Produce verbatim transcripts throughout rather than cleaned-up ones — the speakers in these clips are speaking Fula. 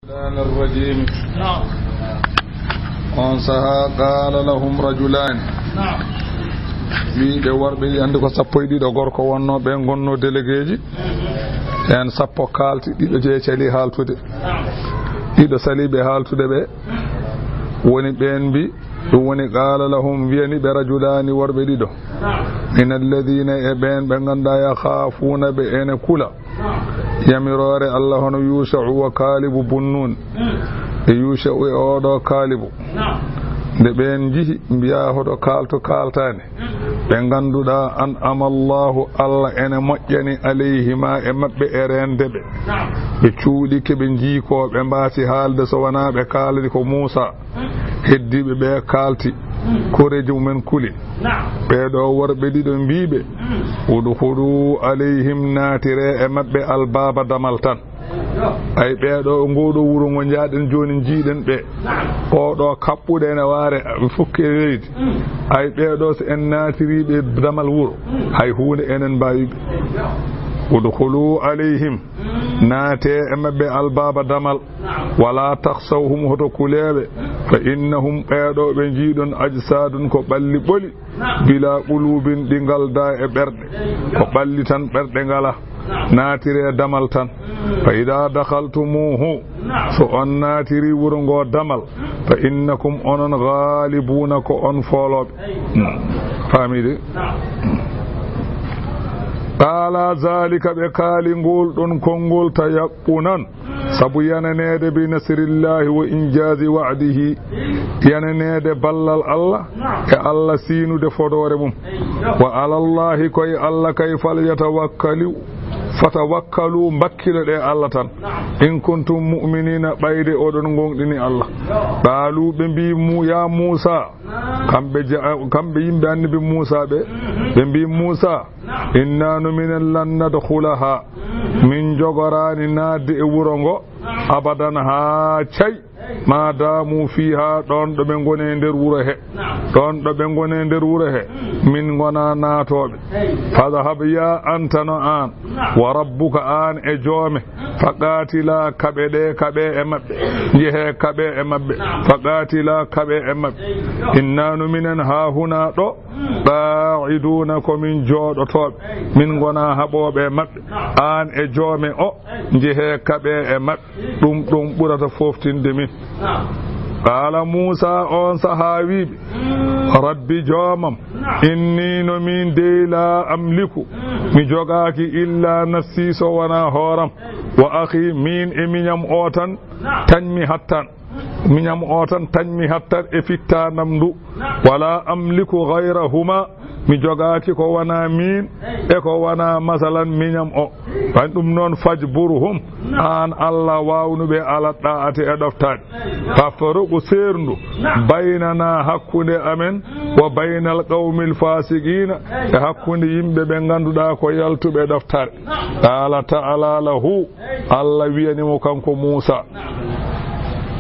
الشيطان الرجيم. نعم. On sahaa, قال لهم رجلان. نعم. Wi ɓe worɓe ɗi, anndi ko sappo e ɗiɗo gorko wonno, ɓe ngonno déléguéji. En sappo kaalti, ɗiɗo je cali haaltude. نعم. Ɗiɗo sali ɓe haaltude ɓe. Woni ɓeen mbi, ɗum woni قال لهم, wiyani ɓe رجلان, worɓe ɗiɗo. نعم. من الذين, e ɓeen ɓe ngannduɗaa, يخافون, ɓe ene kula. Yamiroore Allah hono Yuusha'u wa Kaalibu Bunnuun. E Yuusha'u e oɗo Kaalibu. Nde ɓeen njihi, mbiyaa hoto kaaltu kaaltaani. Ɓe ngannduɗaa أنعم الله, Allah ene moƴƴani عليهما, e maɓɓe e reende ɓe. Ɓe cuuɗike, ɓe njiikoo, ɓe mbaasi haalde so wonaa ɓe kaaldi ko Muusaa. Heddiiɓe ɓe kaalti, koreeji mumen kuli. Ɓee ɗoo worɓe ɗiɗo mbii ɓe, ادخلوا عليهم, naatire e maɓɓe, الباب, damal tan. Ay, ɓee ɗoo, ngoo ɗoo wuro ngo njaaɗen jooni, njiiɗen ɓe. Oo ɗoo kaɓɓuɗe ene waare, ɓe fukke leydi. Ay, ɓee ɗoo, so en naatirii ɓe damal wuro, hay huunde enen mbaawi ɓe. ادخلوا عليهم, naatee e maɓɓe, الباب, damal. ولا تخشوهم, hoto kulee ɓe. فإنهم, ɓee ɗoo ɓe njiiɗon, أجساد, ko ɓalli ɓoli. بلا قلوب, ɗi ngaldaa e ɓerɗe. Ko ɓalli tan, ɓerɗe ngalaa. Naatiree damal tan. فإذا دخلتموه, so on naatirii wuro ngoo damal, فإنكم, onon, غالبون, ko on foolooɓe. Faamii de? قالا ذلك, ɓe kaali ngol ɗon konngol, تيقنا, sabu yananeede, بنصر الله وإنجاز وعده, yananeede ballal Allah e Allah siinude fodoore mum. وعلى الله, ko e Allah kay, فليتوكلوا, فتوكلوا, mbakkilo ɗe Allah tan. إن كنتم مؤمنين, ɓayde oɗon ngoongɗini Allah. قالوا, ɓe mbii, mu, يا موسى, kamɓe ja-, kamɓe yimɓe Annabi Muusaa ɓe, ɓe mbii Muusaa, إنا, no minen, لن ندخلها, min njogoraani naatde e wuro ngo, أبدا, haa cay, ما داموا فيها, ɗoon ɗo ɓe ngoni e nder wuro he, ɗoon ɗo ɓe ngoni e nder wuro he, min ngonaa naatooɓe. فاذهب, yaa, anta no aan, وربك, aan e joome, فقاتلا, kaɓee ɗe, kaɓee e maɓɓe. Njehee, kaɓee e maɓɓe. فقاتلا, kaɓee e maɓɓe. إنا, no minen, هاهنا, ɗo, قاعدون, ko min jooɗotooɓe, min ngonaa haɓooɓe e maɓɓe. Aan e joome o, njehee, kaɓee e maɓɓe. Ɗum ɗoon ɓurata fooftinde min. Qaala Muusaa, oon sahaa wii ɓe, Rabbi, joomam, innii, no miin dey, laa amliku, mi jogaaki, illaa nafsii, so wonaa hooram, wa akhii, miin e miñam o tan, tañ mi hattan. Miñam o tan, tañ mi hattan e fittaandam ndu. Walaa amliku ghayrahumaa, mi jogaaki ko wonaa miin, e ko wonaa, masalan, miñam o. Ɓay ɗum noon, fajburhum, aan Allah waawnuɓe, ala ɗaa'ati, e ɗoftaade. Fafruq, seerndu, baynanaa, hakkunde amen, wa baynal qawmil faasiqiina, e hakkunde yimɓe ɓe ngannduɗaa ko yaltuɓe ɗoftaare. Qaala ta'aalaa lahu, Allah wiyani mo kanko Muusaa,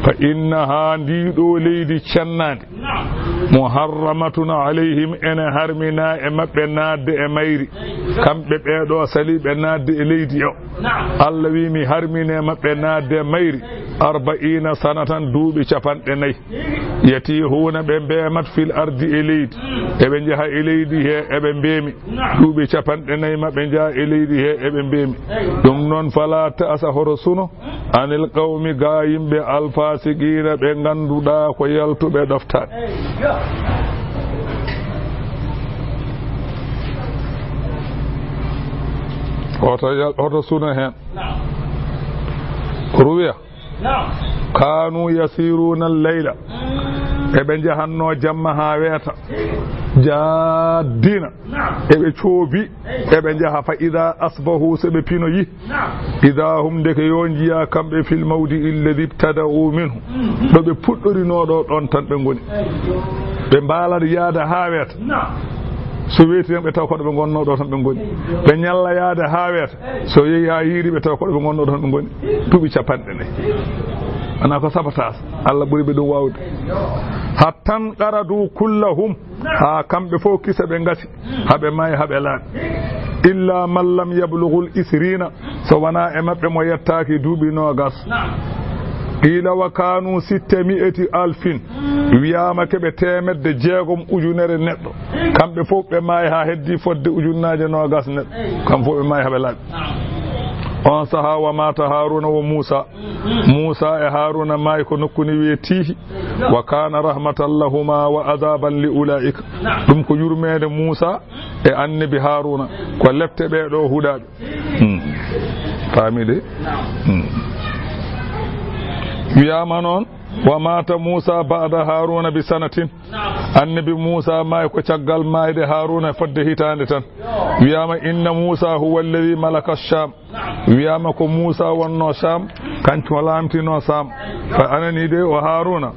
fa innahaa, ndii ɗoo leydi cennaandi, muharramatun alayhim, ene harminaa e maɓɓe naatde e mayri, kamɓe ɓee ɗoo saliiɓe naatde e leydi o. Allah wii, mi harmine maɓɓe naatde e mayri, arba'iina sanatan, duuɓi capanɗe nayi. Yatiihuuna, ɓe mbeemat, fil ardi, e leydi. Eɓe njaha e leydi he, eɓe mbeemi. Duuɓi capanɗe nayi maɓɓe njaha e leydi he, eɓe mbeemi. Ɗum noon, falaa ta'sa, hoto suno, anil qawmi, gaa yimɓe, alfaasiqiina, ɓe ngannduɗaa ko yaltuɓe ɗoftaade. Hoto yal-, hoto suno heen. Ruwiya. Kaanu yasiruuna al-layla. Eɓe njahannoo jamma haa weeta. Jaaddiina. Eɓe coobi. Eɓe njaha, fa idaa asbahu, so ɓe pinoyi. Idaa hum, ndeke yo njiya kamɓe, fil mawdi'i alladhi ibtada'u minhu. Ɗo ɓe puɗɗorinoo ɗo, ɗoon tan ɓe ngoni. Ɓe mbaalat yahde haa weeta. So weeti tan, ɓe tawa ko ɗo ɓe ngonnoo ɗo tan ɓe ngoni. Ɓe ñalla yahde haa weeta. So yehi haa hiiri, ɓe tawa ko ɗo ɓe ngonnoo ɗo tan ɓe ngoni. Duuɓi capanɗe nayi. Wonaa ko sabotaas. Allah ɓuri ɓe ɗum waawde. Hattan qaradu kullahum. Haa kamɓe fof kisa ɓe ngasi. Haa ɓe maayi, haa ɓe laaɓi. Illa man lam yablughul isriina. So wonaa e maɓɓe mo yettaaki duuɓi noogas. Qiila wa kaanu sitta mi'ati alfin. Wiyaama keɓe teemedde jeegom ujunere neɗɗo. Kamɓe fof ɓe maayi haa heddi fodde ujunnaaje noogas neɗɗo. Kamɓe fof ɓe maayi haa ɓe laaɓi. On sahaa wa maata Haaruuna wa Muusa. Muusa e Haaruuna maayi ko nokku ni wiyee Tiihi. Wa kaana rahmatan lahuma wa adaaban li ulaa'ika. Ɗum ko yurmeende Muusa e annabi Haaruuna. Ko lepte ɓee ɗoo huɗaaɓe. Hmm. Faami de? Hmm. Wiyaama noon, wa maata Muusa ba'da Haaruuna bi sanatin. Annabi Muusa maayi ko caggal maayde Haaruuna fodde hitaande tan. Wiyaama inna Muusa huwa alladhi malaka Shaam. Wiyaama ko Muusa wonnoo Shaam, kanko laamtinoo Shaam. Fa anani de o Haaruuna.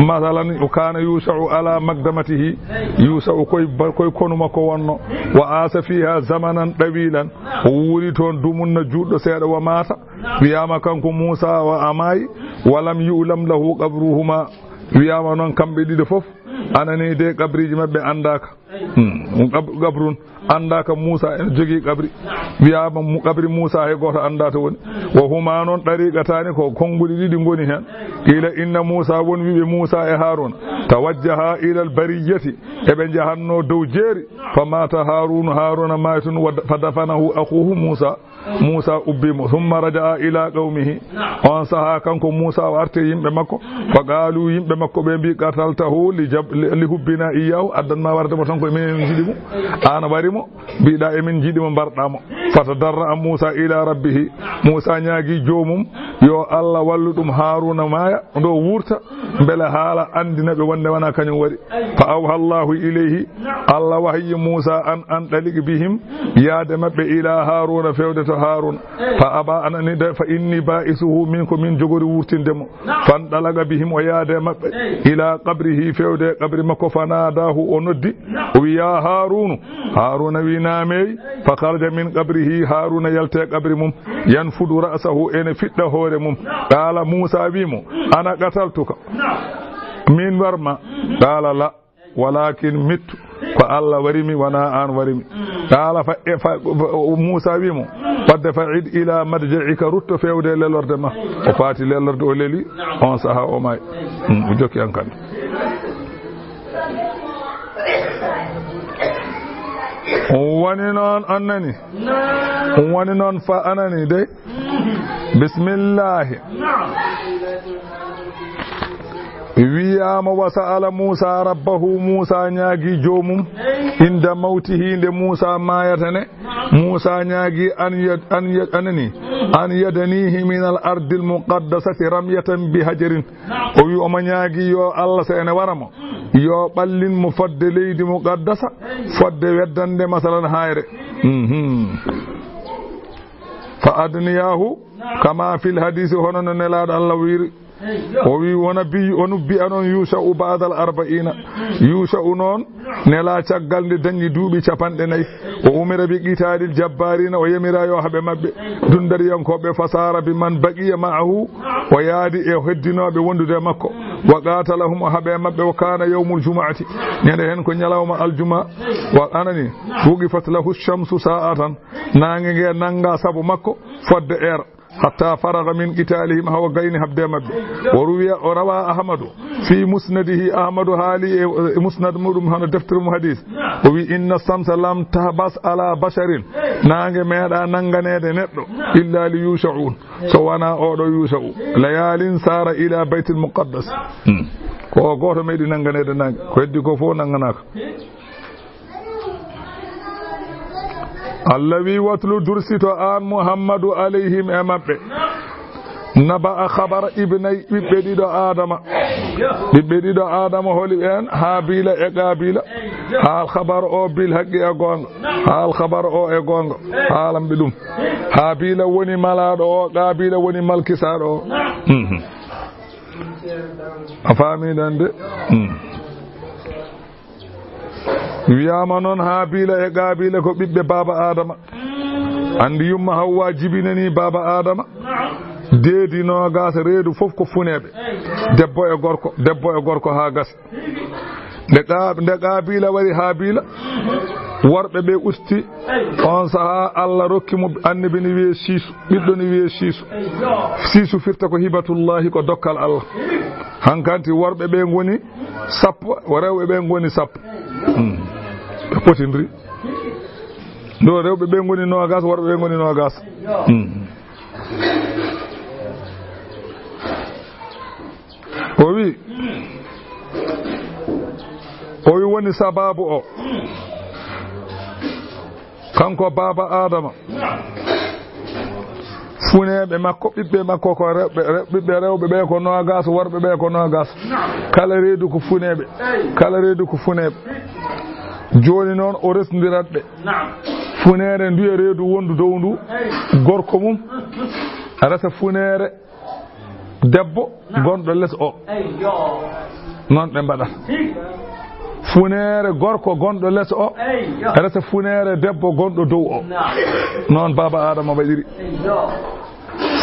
Masalan, o kaana Yuusha'u ala maqdamatihi. Yuusha'u koy ba-, koy konu makko wonnoo. Wa aasa fiiha zamanan dawilan. O wuuri toon dumunna juutɗo seeɗa wa maata. Wiyaama kanko Muusa wa a maayi, wa lam yu'lam lahu qabruhuma. Wiyaama noon kamɓe ɗiɗo fof, anani de qabriiji maɓɓe anndaaka. Hmm, ɗum qab-, qabrun anndaaka Muusa ene jogii qabri. Wiyaama mu-, qabri Muusa hay gooto anndaa to woni. Wa huma noon dariqataani ko konnguɗi ɗiɗi ngoni heen. Qiila inna Muusa won wiɓe Muusa e Haaruuna. Tawajjaha ilal bariyyati. Eɓe njahannoo dow jeeri. Fa maata Haaruunu, Haaruuna maayi toon, wa da-, fa dafanahu akhuhu Muusa. Muusa ubbi mo. Summa raja'a ila qawmihi. On sahaa kanko Muusa o arti e yimɓe makko. Fa qaalu, yimɓe makko ɓe mbi, qataltahu li jab-, li, li hubbina iyyahu. Addan ma warde mo tan ko minen en njiɗi mo. Aan wari mo. Mbiɗa emin njiɗi mo, mbarɗa mo. Fatadarra'a Muusa ila rabbihi. Muusa ñaagi joomum yo Allah wallu ɗum Haaruuna maaya, ndo wurta, mbele haala anndina ɓe wonde wona kañum waɗi. Fa awha Allahu ilayhi, Allah wahyi Muusa an, an ɗaliq bihim, yaade maɓɓe ila Haaruuna, fewde to Haaruuna. Fa aba, anani de, fa inni ba'isuhu, min ko min jogori wurtinde mo. Fandalaqa bihim, o yaade maɓɓe, ila qabrihi, fewde qabri makko, fanadahu, o noddi, o wi, ya Haaruunu. Haaruuna wi, naamey. Fa kharaja min qabrihi, Haaruuna yalti e qabri mum, yanfudu ra'sahu, ene fiɗɗa hoore mum. Qaala, Muusa wi mo, ana qataltuka, min warma? Qaala, la, walakin mittu, ko Allah warimi, wona aan warimi. Qaala, fa, e, fa, Muusa wi mo, wadde fa id ila madja'ika, rutto fewde lelorde ma. O faati lelorde, o leli, on saha o maayi. Hmm, o jokki an kan. Woni noon, on nani? Woni noon, fa anani dey. Bismillahi. Wiyaama, wa sa'ala Muusa rabbahu, Muusa ñaagi joomum, inda mawtihi, nde Muusa maayata ne, Muusa ñaagi an yad-, an yad-, anani, an yadanihi min al ardil muqaddasati ramyatan bi hajarin. O wi omo ñaagi yo Allah, so ene wara mo, yo ɓallin mo fodde leydi muqaddasa, fodde weddande, masalan, hayre. Mhm. Fa adniyahu kama fil hadisi, hono no Nelaaɗo Allah wiri. O wi, wona bi, o nubbi anon Yusha'u ba'dal arba'ina. Yusha'u noon nela caggal nde dañi duuɓi capanɗe nayi. O umira bi qitalil jabbarina, o yamira yo haɓe maɓɓe dundariyankooɓe. Fasara bi man baqiya ma'ahu, o yaadi e heddinooɓe wondude e makko. Wa qatalahum, o haɓe maɓɓe. Wa kana yawmul jumu'ati, ñande heen ko ñalawma aljuma. Wa anani, wuqifat lahu shamsu sa'atan, naange nge nanga sabu makko fodde eer. Hatta faraga min qitalihim, hawa gayni habde maɓɓe. O ruwiya, o rawa Ahmadu fi musnadihi, Ahmadu haali e, e musnad muɗum, hono deftere mum hadis. O wi, inna shamsa lam tahbas ala basharin, naange meeɗa nanganeede neɗɗo, illa li Yusha'un, so wona oɗo Yusha'u. Layalin sara ila baytil muqaddas. Hmm. Ko o gooto meeɗi nanganeede naange, ko heddi ko fof nanganaaka. Allah wi, watlu, dursito aan Muhammadu, alayhim, e maɓɓe, naba'a, khabara ibnay, ɓiɓɓe ɗiɗo Adama. Ɓiɓɓe ɗiɗo Adama holi ɓeen? Haabila e Qaabila. Haal khabar o bil haqqi, e goonga. Haal khabar o e goonga. Haalan ɓe ɗum. Haabila woni malaaɗo o, Qaabila woni malkisaaɗo o. Mhm. A faami ɗan de? Mhm. Wiyaama noon, Haabiila e Qaabiila ko ɓiɓɓe baaba Aadama. Anndi yumma Hawwa jibinanii baaba Aadama deedi noogaas, reedu fof ko funeeɓe. Debbo e gorko, debbo e gorko haa gasi. Nde Qa-, nde Qaabiila wari Haabiila, Worɓe ɓe usti, on sahaa Allah rokki mo, annabi ni wiye siisu, ɓiɗɗo ni wiye siisu. Siisu firta ko hibatullahi, ko dokkal Allah. Hankanti worɓe ɓe ngoni sappo, rewɓe ɓe ngoni sappo. Hmm. Ɓe potindiri. Ɗo rewɓe ɓe ngoni noogas, worɓe ɓe ngoni noogas. Hmm. O wi, o wi woni sababu o. Kanko baaba Adama. Funeeɓe makko, ɓiɓɓe makko ko rewɓe, rew-, ɓiɓɓe rewɓe ɓe ko noogas, worɓe ɓe ko noogas. Kala reedu ko funeeɓe. Kala reedu ko funeeɓe. Jooni noon o resndirat ɓe. Funeere nduye reedu wondu dow ndu. Gorko mum. Resa funeere debbo gonɗo les o. Noon ɓe mbaɗata. Funeere gorko gonɗo les o. Resa funeere debbo gonɗo dow o. Noon baaba Adama waɗiri.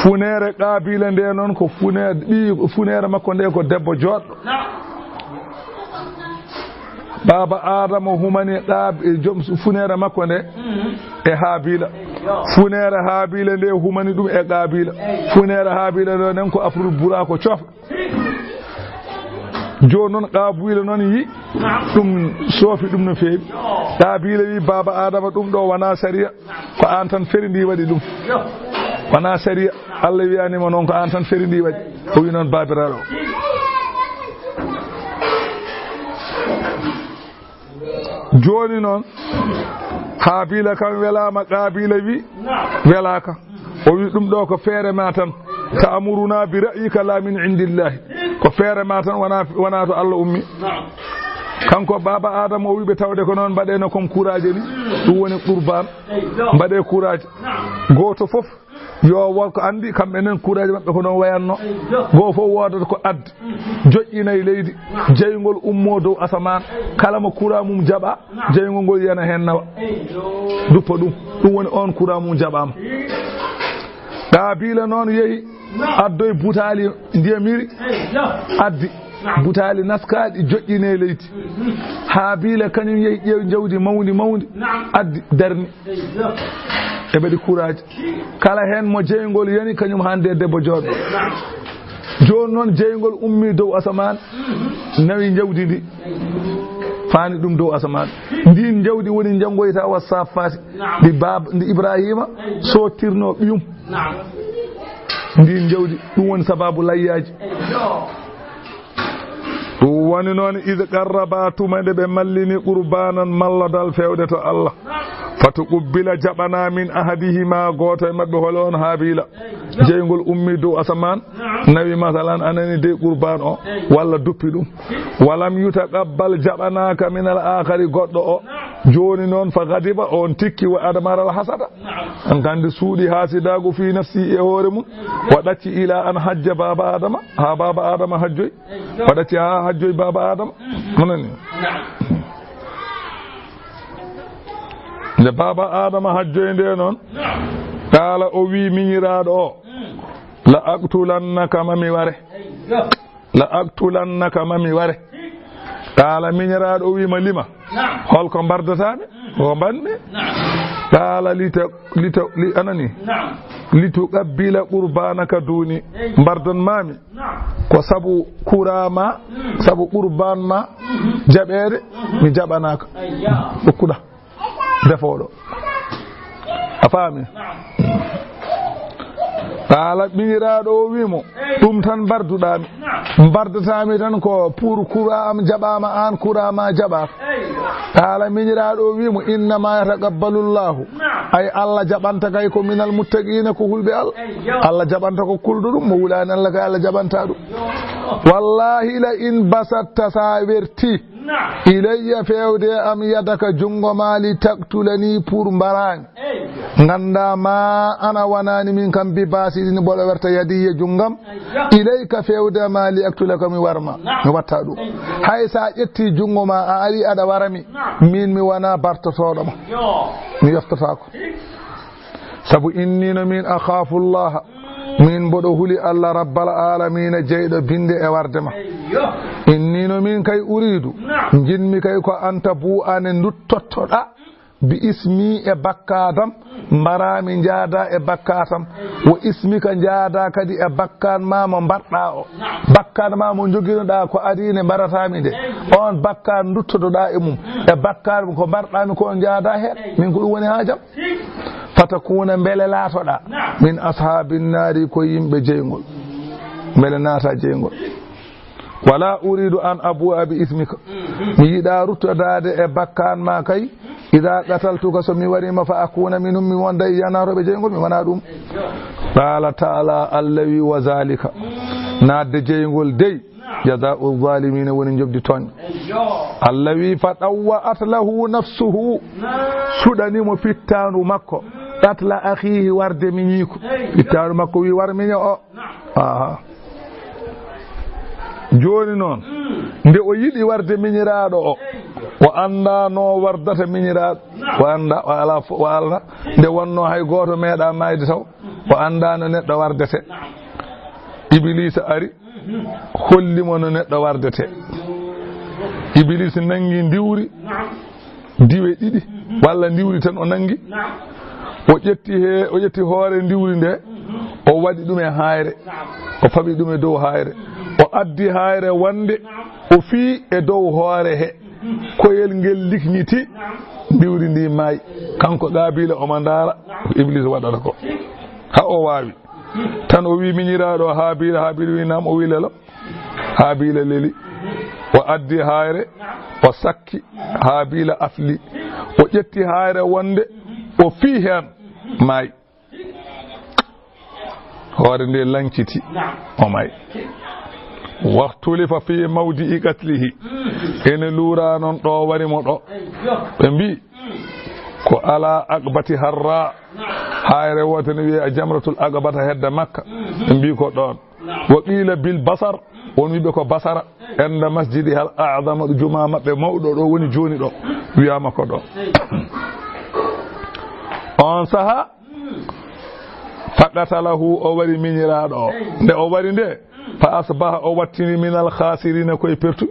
Funeere Qaabila nde noon ko funeere, ɓii, funeere makko nde ko debbo jooɗɗo. Baaba Adama humani Qaab-, e joom funeere makko nde e Haabila. Funeere Haabila nde humani ɗum e Qaabila. Funeere Haabila nde nden ko afrul buraako coof. Jooni noon Qaabila noon yi ɗum soofi ɗum no feewi. Qaabila wi, "Baaba Adama, ɗum ɗo wonaa sariya. Ko aan tan feri ndi waɗi ɗum. Wonaa sariya. Allah wiyaani ma noon, ko aan tan feri ndi waɗi." O wi noon baabiraaɗo. Jooni noon, Haabila kam welaama, Qaabila wi welaaka. O wi, "Ɗum ɗo ko feere ma tan. Ta'muruna bi ra'yika la min indillahi." Ko feere ma tan, wona, wona to Allah ummi. Kanko baaba Adama o wi ɓe tawde ko noon, mbaɗee no comme kuraaje ni. Ɗum woni qurbaan. Mbaɗee kuraaje. Gooto fof yo won ko anndi, kamɓe nen kuraaji maɓɓe ko noon wayanno. Goo fof woodata ko addi. Joƴƴinay leydi. Jeyngol ummoo dow asamaan. Kala mo kuraa mum jaɓa, jeyngol ngol yana heen nawa. Duppa ɗum. Ɗum woni on kuraa mum jaɓaama. Qaabila noon yehi, addoy butaali ndiyamiri, addi. Butaali naskaaɗi, joƴƴinee leydi. Haabiila kañum yehi ƴeewi njawdi mawndi mawndi, addi darni. Ɓe mbaɗi kuraaji. Kala heen mo jeyngol yani, kañum hannde e debbo jooɗɗo. Jooni noon jeyngol ummii dow asamaan, nawi njawdi ndi, faani ɗum dow asamaan. Ndiin njawdi woni njanngoyta wa saaffaati, ndi baab-, ndi Ibraahiima soottirnoo ɓiyum. Ndiin njawdi, ɗum woni sabaabu layyaaji. Ɗum woni noon, "Id qarraba", tuma nde ɓe mallini, "qurbaanan", mallodal feewde to Allah. "Fatuqubbila", jaɓanaa, "min ahadihima", gooto e maɓɓe, hol on? Haabiila. Jeyngol ummii dow asamaan, nawi, masalan, a nani dey qurbaan o, walla duppi ɗum. "Walam yutaqabbal", jaɓanaaka, "minal aakhari", goɗɗo o. Jooni noon, "fa ghadiba", on tikki, "wa admara al hasada". An kandi suuɗi haasidaagu fi nafsi e hoore mum. Wa ɗacci ila an hajja baaba Adama, haa baaba Adama hajjoy. Wa ɗacci haa hajjoy baaba Adama. Mo nani? Nde baaba Adama hajjoy nde noon, qaala, o wi miñiraaɗo o, "La aqtulannaka", ma mi ware. "La aqtulannaka", ma mi ware. Qaala, miñiraaɗo o wiima, "Lima?" Hol ko mbardataa mi? Ko mbaɗmi? Qaala, "Lita-, lita-, li-, anani? Lituqabbila qurbaanaka duuni." Mbardan maami ko sabu kuraa ma, sabu qurbaan ma, jaɓeede, mi jaɓanaaka. Okkuɗa. Defooɗo. A faami? Qaala, miñiraaɗo o wi mo, "Ɗum tan mbarduɗaa mi. Mbardataa mi tan ko pour kuraa am jaɓaama, aan kuraa ma jaɓaaka." Qaala, miñiraaɗo o wi mo, "Innama yataqabbalu Llahu." Ay, Allah jaɓanta kay ko minal muttaqiina, ko hulɓe Allah. Allah jaɓanta ko kulɗo ɗum, mo wulaani Allah kay Allah jaɓanta ɗum. "Wallahi la in basatta", sa werti, "ilayya", feewde am, "yadaka", junngo ma, "li taqtulani", pour mbaraami. Ngannda ma ana wanaani min kam, "bi basidin", mboɗo werta, "yadiyya", junngam, "ilayka", feewde ma, "li aqtulaka", mi warma, mi watta ɗum. Hay sa ƴetti junngo ma, a ari aɗa warami, min mi wana bartotooɗo ma. Mi yoftotaako. Sabu inni no min akhafu Llaha, min mboɗo huli Allah rabbal alamina, jeyɗo binde e warde ma. Inni no min kay uridu, njinmi kay ko an tabu'a, nde nduttottoɗa, bi ismi e bakkatam, mbaraami njaada e bakkatam, wo ismika njaada kadi e bakkan ma mo mbarɗa o. Bakkan ma mo njoginoɗa ko adii nde mbaratami nde, on bakkan nduttotoɗa e mum, e bakkan ko mbarɗami ko on njaada heen, min ko ɗum woni haajam. Fatakuna mbele laatoɗa min ashaabin naari ko yimɓe jeyngol, mbele naata jeyngol. Wala uridu an abua bi ismika. Mi yiɗa ruttadaade e bakkan ma kay. Ida qataltuka, so mi warima, fa akuna minhum, mi wonda e yanatoɓe jeyngol, mi wona ɗum. Qala taala, Allah wi, wa zalika, naatde jeyngol dey, jazau zalimina, woni njoɓdi tooñ. Allah wi, fa tawwa'at lahu nafsuhu, suɗanimo fittandu makko, qatla akhihi, warde miñiko. Fittandu makko wi, war miño o. Aha. Jooni noon, nde o yiɗi warde miñiraaɗo o, o anndaa no wardata miñiraaɗo, o anndaa, o alaa fo-, o alaa, nde wonnoo hay gooto meeɗaa maayde taw, o anndaa no neɗɗo wardete. Ibiliisa ari, holli mo no neɗɗo wardete. Ibiliisa nanngi ndiwri, diwe ɗiɗi, walla ndiwri tan o nanngi. O ƴetti he, o ƴetti hoore ndiwri nde, o waɗi ɗum e haayre, o faɓi ɗum e dow haayre, o addi haayre wonde o fii e dow hoore he, koyel ngel likñiti, ndiwri ndi maayi. Kanko Qaabiila omo ndaara ko Ibliisa waɗata ko. Haa o waawi. Tan o wi miñiraaɗo Haabiila, Haabiila wi naam, o wi lelo. Haabiila leli, o addi haayre, o sakki, Haabiila afli. O ƴetti haayre wonde o fii heen, maayi. Hoore nde lanciti, o maayi. Waxtulifa fi mawdi'i qatlihi. Ene luura noon ɗo wari mo ɗo. Ɓe mbi, ko ala aqbati harra. Haayre woote ne wiyee Jamratul Aqabata hedde Makka. Ɓe mbi ko ɗoon. Wa qiila bil Basar. Won wiɓe ko Basara. Enda masjidi hal a'zama, ɗo jumaa maɓɓe mawɗo ɗo woni jooni ɗo. Wiyaama ko ɗo. On saha, fa qatalahu, o wari miñiraaɗo o. Nde o wari nde, fa asbaha, o wattini minal khasirina, koye pertu.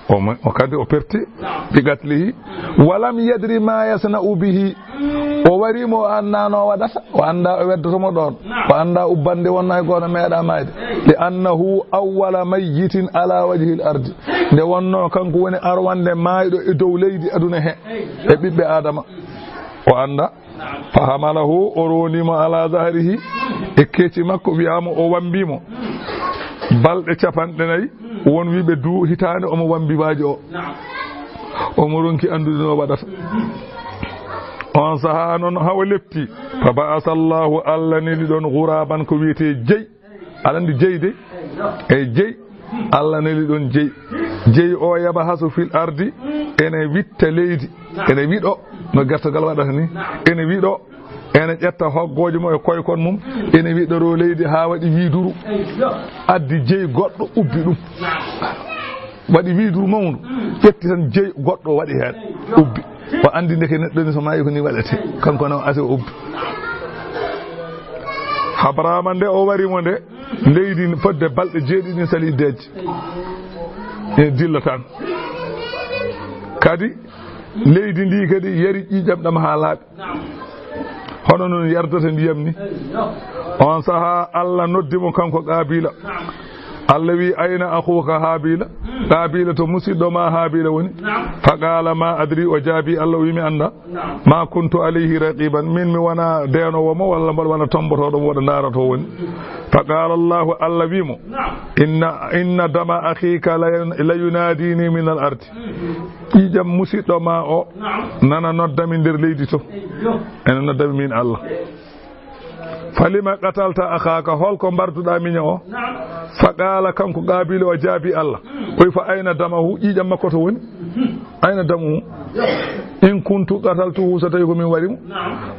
O mo-, o kadi o perti, bi qatlihi. Walam yadri ma yasna'u bihi. O wari mo o anndaa no o waɗata, o anndaa o weddoto mo ɗoon. O anndaa ubbande wonnaa e gooto meeɗaa maayde. Li annahu awwala mayyitin ala wajhil ardi. Nde wonnoo kanko woni arwande maayɗo e dow leydi aduna he, e ɓiɓɓe Aadama. O anndaa. Fa hamalahu, o rondi mo ala zahrihi, e keeci makko, wiyaama o wambi mo. Balɗe capanɗe nayi, won wiɓe du hitaande omo wambi waajo o. Omo ronki anndude no waɗata. On sahaa noon, haa o lepti. Fa ba'asa Allahu, Allah neli ɗoon ghuraban, ko wiyetee jey. Aɗa anndi jey de? Eyi, jey. Allah neli ɗoon jey. Jey o yabhasu fil ardi, ene witta leydi, ene wiɗo, no gertogal waɗata ni. Ene wiɗo, ene ƴetta hoggooje mum e koykon mum, ene wiɗɗoroo leydi haa waɗi wiiduru. Addi jey goɗɗo ubbi ɗum. Waɗi wiiduru mawndu, ƴetti tan jey goɗɗo waɗi heen, ubbi. O anndi ndeke neɗɗo ni so maayi ko ni waɗete. Kanko noon asi o ubbi. Habraama nde o wari mo nde, leydi fodde balɗe jeeɗiɗi ne sali iddeeji. Ene dilla tan. Kadi leydi ndi kadi yari ƴiiƴam ɗam haa laaɓi. Hono noon yardata ndiyam ni. On sahaa Allah noddi mo kanko Qaabiila. Allah wi, "Ayna akhuka Haabiila?" Qaabiila, to musiɗɗo ma Haabiila woni? Fa qaala, "Ma adri," o jaabi Allah, o wi, "Mi annda." "Ma kuntu alayhi raqiban," min mi wona deenoowo mo, walla mboɗo wona tombotooɗo mo, mboɗo ndaara to woni. Fa qaala Allahu, Allah wi mo, "Inna, inna dama akhika la yun-, la yunadini min al ardi." Ƴiiƴam musiɗɗo ma o nana nodda mi nder leydi to. Ene nodda mi min Allah. "Falima qatalta akhaka?" Holko mbarduɗa miño o? Fa qaala, kanko Qaabiila o jaabi Allah. O wi, "Fa ayna damahu?" Ƴiiƴam makko to woni? Ayna damuhu? "In kuntu qataltuhu," so tawi ko min waɗi mo.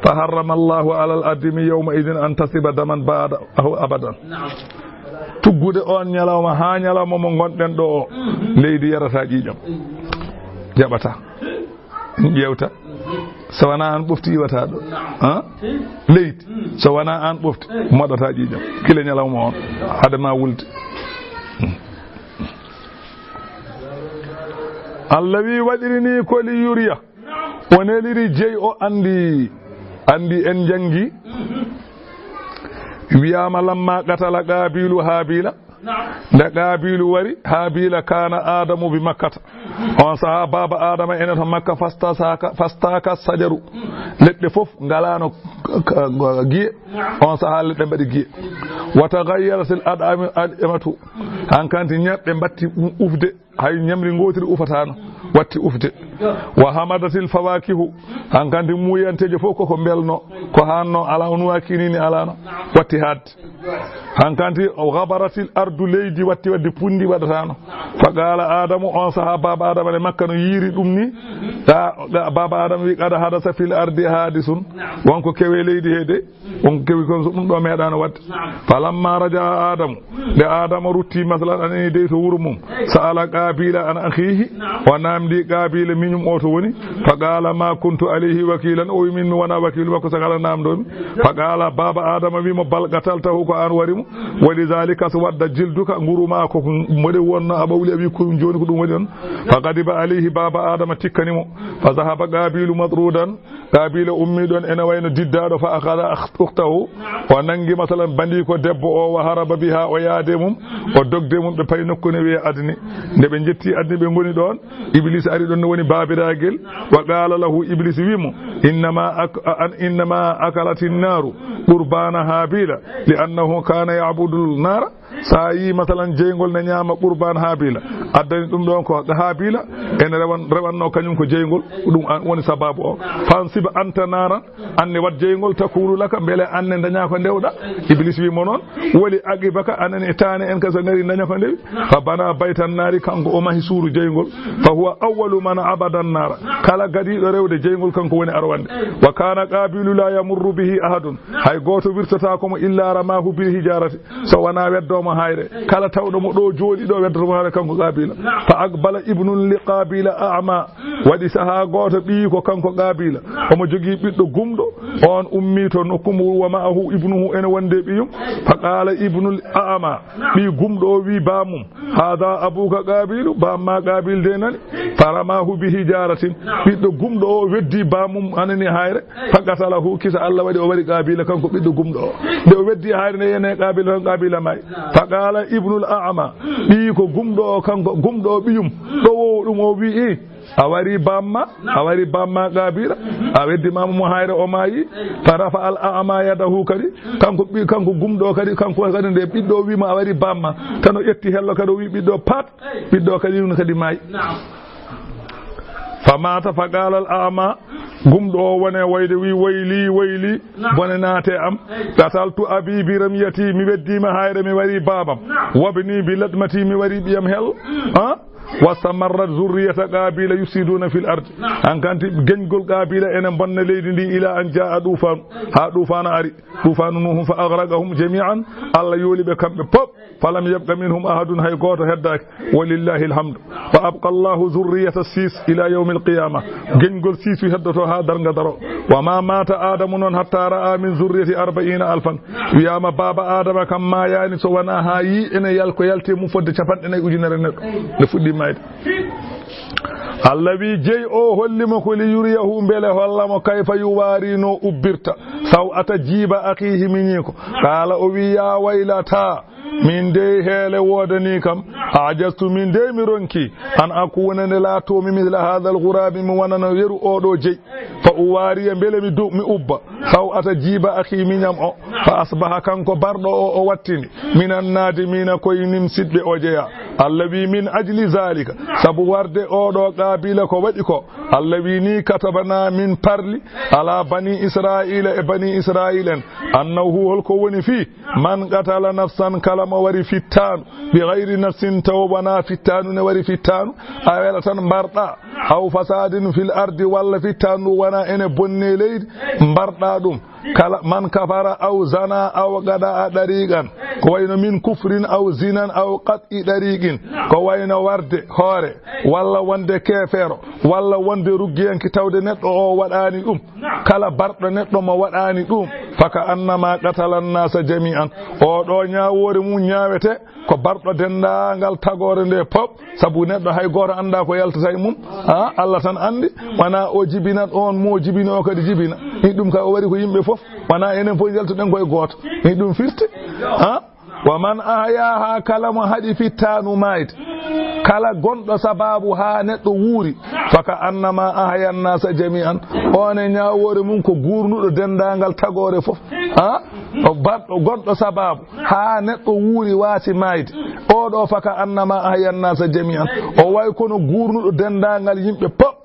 "Fa harrama Allahu ala al ardi min yawma idin an tasiba daman ba'dahu abadan." Tuggude on ñalawma haa ñalawma mo ngonɗen ɗo o, leydi yarata ƴiiƴam. Jaɓata. En ƴeewta. So wonaa aan ɓofti iwata ɗo. Han? Leydi. So wonaa aan ɓofti, moɗata ƴiiƴam. Kila ñalawma on. Hade ma wulde. Allah wi waɗiri ni ko li yuriya. O neliri jeyi o, anndi, anndi en njanngi. Wiyaama, lamma qatala Qaabiilu Haabiila, nde Qaabiilu wari, Haabiila kaana Aadamu bi Makkata. On sahaa baaba Aadama ene to Makka, fastaka, fastaka sajaru. Leɗɗe fof ngalaano k-, k-, giye. On sahaa leɗɗe mbaɗi giye. Wa tagayyaratil ad'ami-, ad'imatu. Hankanti ñaɓɓe mbatti ufde. Hay ñamri ngootiri ufataano, watti ufde. Wa hamadatil fawakihu, hankanti muuyanteejo fof koko mbelno, ko hanno ala, on wakinini alano, watti haadde. Hankanti gabaratil ardu, leydi watti wadde punndi waɗataano. Fa qala Adamu, on saha baaba Adama ne Makka no yiiri ɗum ni. Ga, ga, baaba Adama wi, qad hadasa fil ardi hadisun, wonko kewe leydi he de. On kewi kon so ɗum ɗo meeɗaano waɗde. Falamma raja'a Adamu, nde Adama rutti, masalan, anani dey to wuro mum, sa'ala Qabila an akhihi, o namdi Qabila miñum o to woni, fa qala ma kuntu alayhi wakilan, o wi min mi wona wakilu makko sakala namdomi. Fa qala baba Adama wi mo bal qataltahu, ko an wari mo, wa lidhalika so wadda jilduka nguru ma ko mboɗe wonno a ɓawli a wi ko joni ko ɗum woni on. Fa ghadiba alayhi, baba Adama tikkani mo. Fa dhahaba Qabilu matrudan, Qabiila ummii ɗoon ene wayno diddaaɗo, fa akhadha akh-, ukhtahu, o nanngi, masalan, bandiiko debbo o, wa haraba biha, o yaade mum, o dogde mum, ɓe payi nokku ne wiyee Adni. Nde ɓe njetti Adni, ɓe ngoni ɗoon, Ibliisa ari ɗoon, no woni baabiraagel, wa qaala lahu, Ibliisa wii mo, innama ak-, a-, an, innama akalati nnaaru qurbana Haabila, li annahu kana ya'budu nnaara. So a yii, masalan, jeyngol ne ñaama qurbaan Haabila, addani ɗum ɗoon ko Haabila ene rewan-, rewanno kañum ko jeyngol, ko ɗum an woni sababu o. Fansib anta naaran, an ne waɗ jeyngol, takunu laka, mbele an ne daña ko ndewɗa. Iblis wi mo noon, wali aqibaka, anan e taane en ka so ngari daña ko ndewi. Fa bana baytan naari, kanko o mahi suuru jeyngol. Fa huwa awwalu man abada naara. Kala gadiiɗo rewde jeyngol, kanko woni arwande. Wa kana Qabilu la yamurru bihi ahadun. Hay gooto wirtotaako mo illa ramahu bil hijarati. So wonaa weddoo mo haayre, kala tawɗo mo ɗo jooɗi ɗo weddoto mo haayre kanko Qabiila. Fa aqbala ibnun li Qabiila a'ma. Waɗi sahaa gooto ɓiyi ko kanko Qabiila. Omo jogii ɓiɗɗo gumɗo. On ummii to nokku mum wa ma'ahu ibnuhu ene wonde ɓiyum. Fa qala ibnul a'ma. Ɓiy gumɗo o wi baamum. Hada abuka Qabilu, bamma Qabil de nani. Faramahu bi hijaratin. Ɓiɗɗo gumɗo o weddi bamum anani haayre. Fa qatalahu, kisa Allah waɗi o wari Qabiila, kanko ɓiɗɗo gumɗo o. Nde o weddi haayre nde yene Qabiila, tan Qabiila maayi. Fa qala ibnul a'ma, ɓiyi ko gumɗo o, kanko gumɗo o ɓiyum. Ɗo o ɗum o wi'i, a wari bamma, a wari bamma Qabiila, a weddi mamu mo haayre o maayi. Fa rafa al a'ma yadahu kadi, kanko ɓi-, kanko gumɗo o kadi, kanko kadi nde ɓiɗɗo o wi'ma a wari bamma, tan o ƴetti hello kadi o wi ɓiɗɗo pat, ɓiɗɗo o kadi ɗum kadi maayi. Fa mata fa qala al a'ma, gumɗo o wone wayde wi wayli, wayli, bone naate am. Qataltu abi bi ramyati, mi weddima haayre mi wari babam. Wabni bi latmati, mi wari ɓiyam hello. Ha? Wastamarrat zurriyata Qabiila yufsiduna fil ardi. Hankanti geñgol Qabiila ene bonna leydi ndi ila an jaa duufaan, ha duufaana ari. Duufaanu Nuuhu fa aghraqahum jami'an. Allah yooli ɓe kamɓe pop. Falam yabqa minhum ahadun, hay gooto heddaaki. Walillahi alhamdu. Wa abqa Allahu zurriyata Siis ila yawmil qiyama. Geñgol Siisu heddoto ha darnga daro. Wa ma mata Adamu noon hatta ra'a min zurriyati arba'ina alfan. Wiyaama baaba Adama kam maayaani so wonaa haa yii ene yal-, ko yalti e mum fodde capanɗe nayi ujunere neɗɗo. Nde fuɗɗi maayde. Allah wi jeyi o holli mo ko li yuriyahu mbele holla mo kayfa yuwaari no ubbirta. Saw ata jiiba akhihi miñiiko. Qaala o wi ya waylata. Min dey heele woodanii kam. Ajastu min dey mi ronki. An akuna nde laatoomi misla hadha al ghurabi mi wonano yeru oɗo jeyi. Fa uwaariya mbele mi du-, mi ubba. Saw ata jiiba akhi miñam o. Fa asbaha kanko barɗo o o wattini. Minan nadimina koye nimsiɗɓe o jeya. Allah wi min ajli zalika. Sabu warde oɗo Qabiila ko waɗi ko. Allah wi ni katabana min parli. Ala bani Israila e bani Israil en. Annahu holko woni fii. Man qatala nafsan kala mo wari fittaandu. Bi ghayri nafsin taw wona fittaandu ne wari fittaandu. A wela tan mbarɗa. Aw fasadin fil ardi walla fittaandu wona ene bonne leydi. Mbarɗa ɗum. Kala man kafara aw zana aw qada'a dariqan. Ko wayno min kufrin aw zinan aw qat'i dariqin. Ko wayno warde hoore, walla wonde keefeero, walla wonde ruggiyanke tawde neɗɗo o waɗaani ɗum. Kala barɗo neɗɗo mo waɗaani ɗum, faka annama qatala annasa jami'an. O ɗo ñaawoore mum ñaawete ko barɗo denndaangal tagoore nde pop, sabu neɗɗo hay gooto anndaa ko yaltata e mum. Ha, Allah tan anndi. Wona o jibinat on, mo jibini o kadi jibina. Ni ɗum kay o wari ko yimɓe fof. Wona enen fof yaltuɗen koye gooto. Ni ɗum firti. Ha? Wa man ahyaha, kala mo haɗi fittaanu maayde, kala gonɗo sababu haa neɗɗo wuuri, faka annama ahya annasa jami'an. On e ñaawoore mum ko guurnuɗo denndaangal tagoore fof. Ha? O baɗɗo gonɗo sababu haa neɗɗo wuuri waasi maayde. O ɗo faka annama ahya annasa jami'an. O way kono guurnuɗo denndaangal yimɓe pop.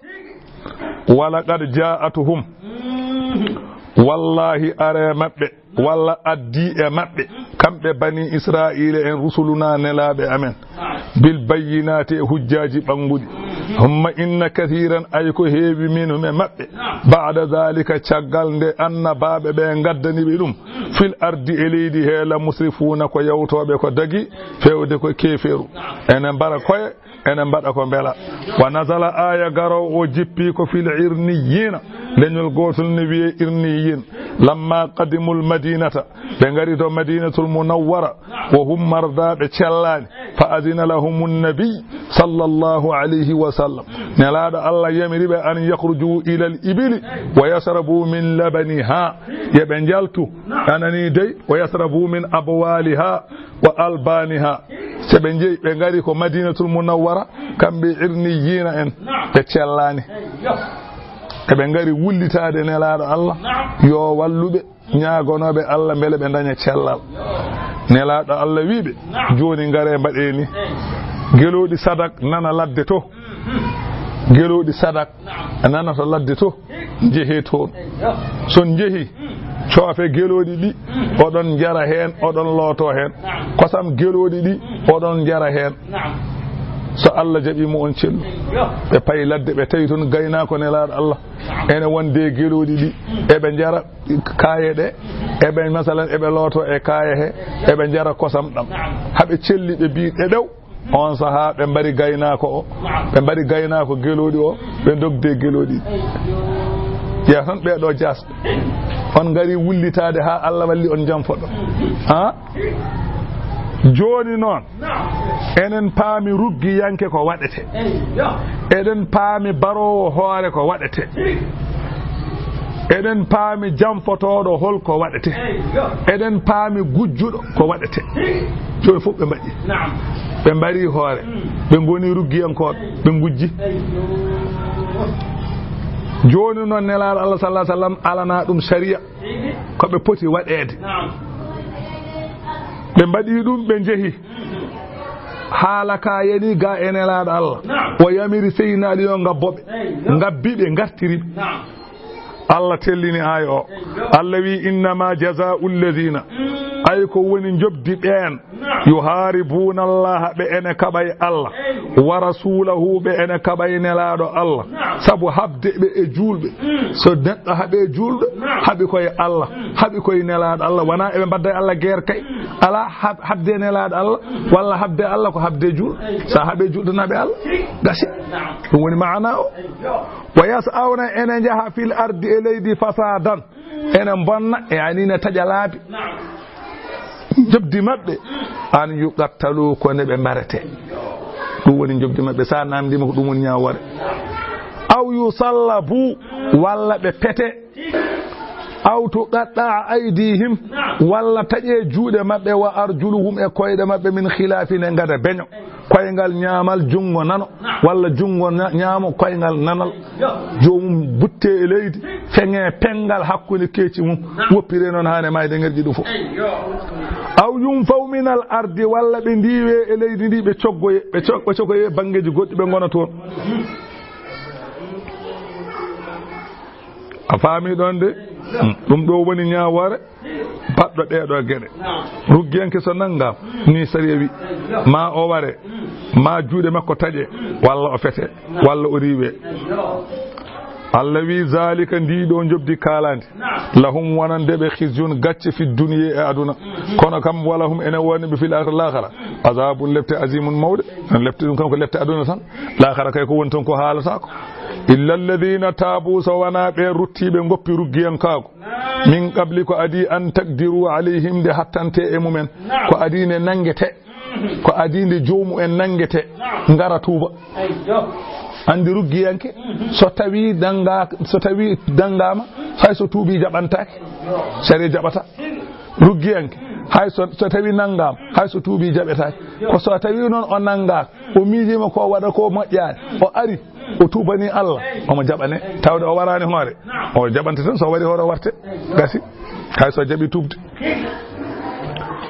Walaqad ja'atuhum. Wallahi are maɓɓe, walla addi e maɓɓe, kamɓe bani Isra'iila en, rusuluna nelaaɓe amen, bil bayyinaati e hujjaaji ɓannguɗi. Humma inna kathiran, ay ko heewi minhum e maɓɓe, ba'da zalika, caggal nde annabaaɓe ɓe ngaddani ɓe ɗum, fil ardi e leydi he, la musrifuuna ko yawtooɓe ko dagi, feewde ko keefeeru. Ene mbara koye, ene mbaɗa ko mbela. Wa nazala, aya garowo o jippi ko fil irniyiina, leñol gotol ne wiye irniyin. Lamma qadimul madinata, ɓe ngari to Madinatul Munawwara, wa hum marda, ɓe cellaani. Fa adina lahumun nabi sallallahu alayhi wa sallam. Nelaaɗo Allah yamiri ɓe an yakhruju ilal ibili wa yashrabu min labaniha. Ye ɓe njaltu, anani dey, wa yashrabu min abwaliha wa albaniha. Se ɓe njehi, ɓe ngari ko Madinatul Munawwara, kamɓe irniyiina en, ɓe cellaani. Eɓe ngari wullitaade nelaaɗo Allah, yo wallu ɓe, ñaagonooɓe Allah mbele ɓe ndaña cellal. Nelaaɗo Allah wi ɓe, jooni ngare mbaɗe ni. Gelooɗi sadak nana ladde to. Gelooɗi sadak nana to ladde to. Njehee toon. So on njehi, coofe gelooɗi ɗi, oɗon njara heen, oɗon looto heen. Kosam gelooɗi ɗi, oɗon njara heen. So Allah jaɓii mo on cellu. Ɓe payi ladde, ɓe tawi toon gaynaako nelaaɗo Allah. Ene wonde gelooɗi ɗi, eɓe njara kaaye ɗe, eɓe, masalan, eɓe looto e kaaye he, eɓe njara kosam ɗam. Haɓe celli, ɓe mbii ɗe ɗew. On sahaa ɓe mbari gaynaako o, ɓe mbari gaynaako gelooɗi o, ɓe ndogde gelooɗi. Yaa tan ɓee ɗo jaasɓe. On ngari wullitaade haa Allah walli on jamfoɗo. Ha? Jooni noon, enen paami ruggiyanke ko waɗete. Eɗen paami baroowo hoore ko waɗete. Eɗen paami jamfotooɗo hol ko waɗete. Eɗen paami gujjuɗo ko waɗete. Jooni fof ɓe mbaɗi. Ɓe mbari hoore. Ɓe ngoni ruggiyankooɓe. Ɓe ngujji. Jooni noon, nelaaɗo Allah sallallahu alaihi wasallam alana ɗum sariya. Ko ɓe poti waɗeede. Ɓe mbaɗi ɗum, ɓe njehi. Haala ka yani ga e nelaaɗo Allah. O yamiri Seydina Ali yo ngabbo ɓe. Ngabbi ɓe, ngartiri ɓe. Allah tellini aaya o. Allah wi, "Innama jazaa'u alladhina." Ay ko woni njoɓdi ɓeen. "Yuharibuna Allah," ɓe ene kaɓay Allah. "Wa rasulahu," ɓe ene kaɓay nelaaɗo Allah. Sabu haɓde ɓe e juulɓe. So neɗɗo haɓe juulɗo, haɓi koye Allah, haɓi koye nelaaɗo Allah. Wona eɓe mbadda e Allah guerre kay. Ala hab-, haɓde nelaaɗo Allah, walla haɓde Allah ko haɓde juulɗo. Sa haɓe juulɗo, naɓe Allah. Gasi. Ɗum woni maana o. "Wa yas'awna," ene njaha, "fil ardi," e leydi, "fasadan," ene mbonna, yani ne taƴa laabi. Njoɓdi maɓɓe, "an yuqattalu," ko ne ɓe mbarete. Ɗum woni njoɓdi maɓɓe. Sa namndima ko ɗum woni ñaawoore. "Aw yusallabu," walla ɓe pete. "Aw tuqatta'a aydihim," walla taƴe juuɗe maɓɓe, "wa arjuluhum," e koyɗe maɓɓe, "min khilafin," e ngada beño. Koyngal ñaamal, junngo nano, walla junngo ña-, ñaamo, koyngal nanal. Joomum butte e leydi, feŋe penngal hakkunde keeci mum, woppire noon haa ne maayde ŋerƴi ɗum fof. Aw yunfaw minal ardi, walla ɓe ndiiwe e leydi ndi, ɓe coggoye, ɓe co-, ɓe cogoye banngeeji goɗɗi, ɓe ngona toon. A faami ɗoon de? Hmm. Ɗum ɗo woni ñaawoore baɗɗo ɗee ɗo geɗe. Ruggiyanke so nanngaama, ni sariya wi, ma o ware, ma juuɗe makko taƴe, walla o fete, walla o riiwe. Allah wi, "Zalika, ndi ɗo njoɓdi kaalandi, lahum, wonande ɓe, khizyun, gacce, fi dunya, e aduna. Kono kam, walahum, ene woni ɓe, fil akhirati, lahara, azabun, lepte, azimun, mawɗe." Lepte ɗum kam ko lepte aduna tan. Lahara kay ko woni toon ko haalata ko. Illa alladhina tabu, so wona ɓe ruttiiɓe ngoppi ruggiyankaagu. Min qabli, ko adii, an taqdiru alayhim, nde hattante e mumen. Ko adii nde nanngete. Ko adii nde joomu en nanngete. Ngara tuuba. Anndi ruggiyanke, so tawi dannga-, so tawi danngaama, hay so tuubi jaɓantaake. Sariya jaɓata. Ruggiyanke, hay so, so tawi nanngaama, hay so tuubi jaɓetaake. Ko so tawi noon o nanngaaka, o miijiima ko waɗa ko moƴƴaani, o ari, o tuubanii Allah, omo jaɓane, tawde o waraani hoore. O jaɓante tan, so wari hoore o warte, gasi, hay so jaɓi tuubde.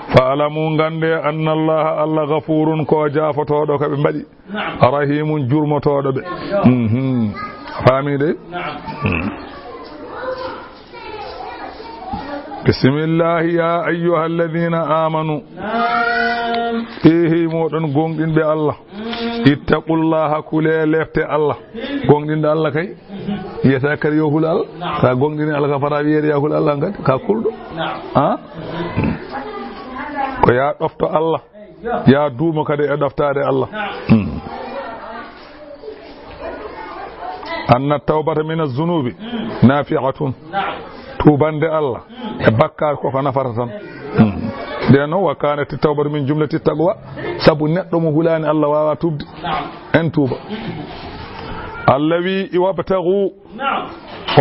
Fa alamu, ngannde, anna Allaha, Allah, gafurun, ko jaafotooɗo ko ɓe mbaɗi, rahimun, jurmotooɗo ɓe. Mhm. Faami de? Mhm. Bisimillahi, ya ayyuha alladhina amanu. Naam. Eehey, moɗon gooŋɗinɓe Allah. Mm. Ittaqullaha, kule lefte Allah. Gooŋɗinɗo Allah kay, wiyata kadi yo hul Allah. Naam. Sa gooŋɗini Allah, ka fota wiyeede ya hul Allah kadi, ka kulɗo. Naam. Ha? Ko ya ɗofto Allah. Ya duumo kadi e ɗoftaade Allah. Naam. Hmm. Anna tawbata min az-zunubi nafi'atun. Naam. Tuubande Allah e bakkaar ko ko nafata tan. Hmm. Nden noon, wa kanat tawbatu min jumlati taqwa. Sabu neɗɗo mo hulaani Allah waawa tuubde. Naam. En tuuba. Allah wi, "Wabtagu." Naam.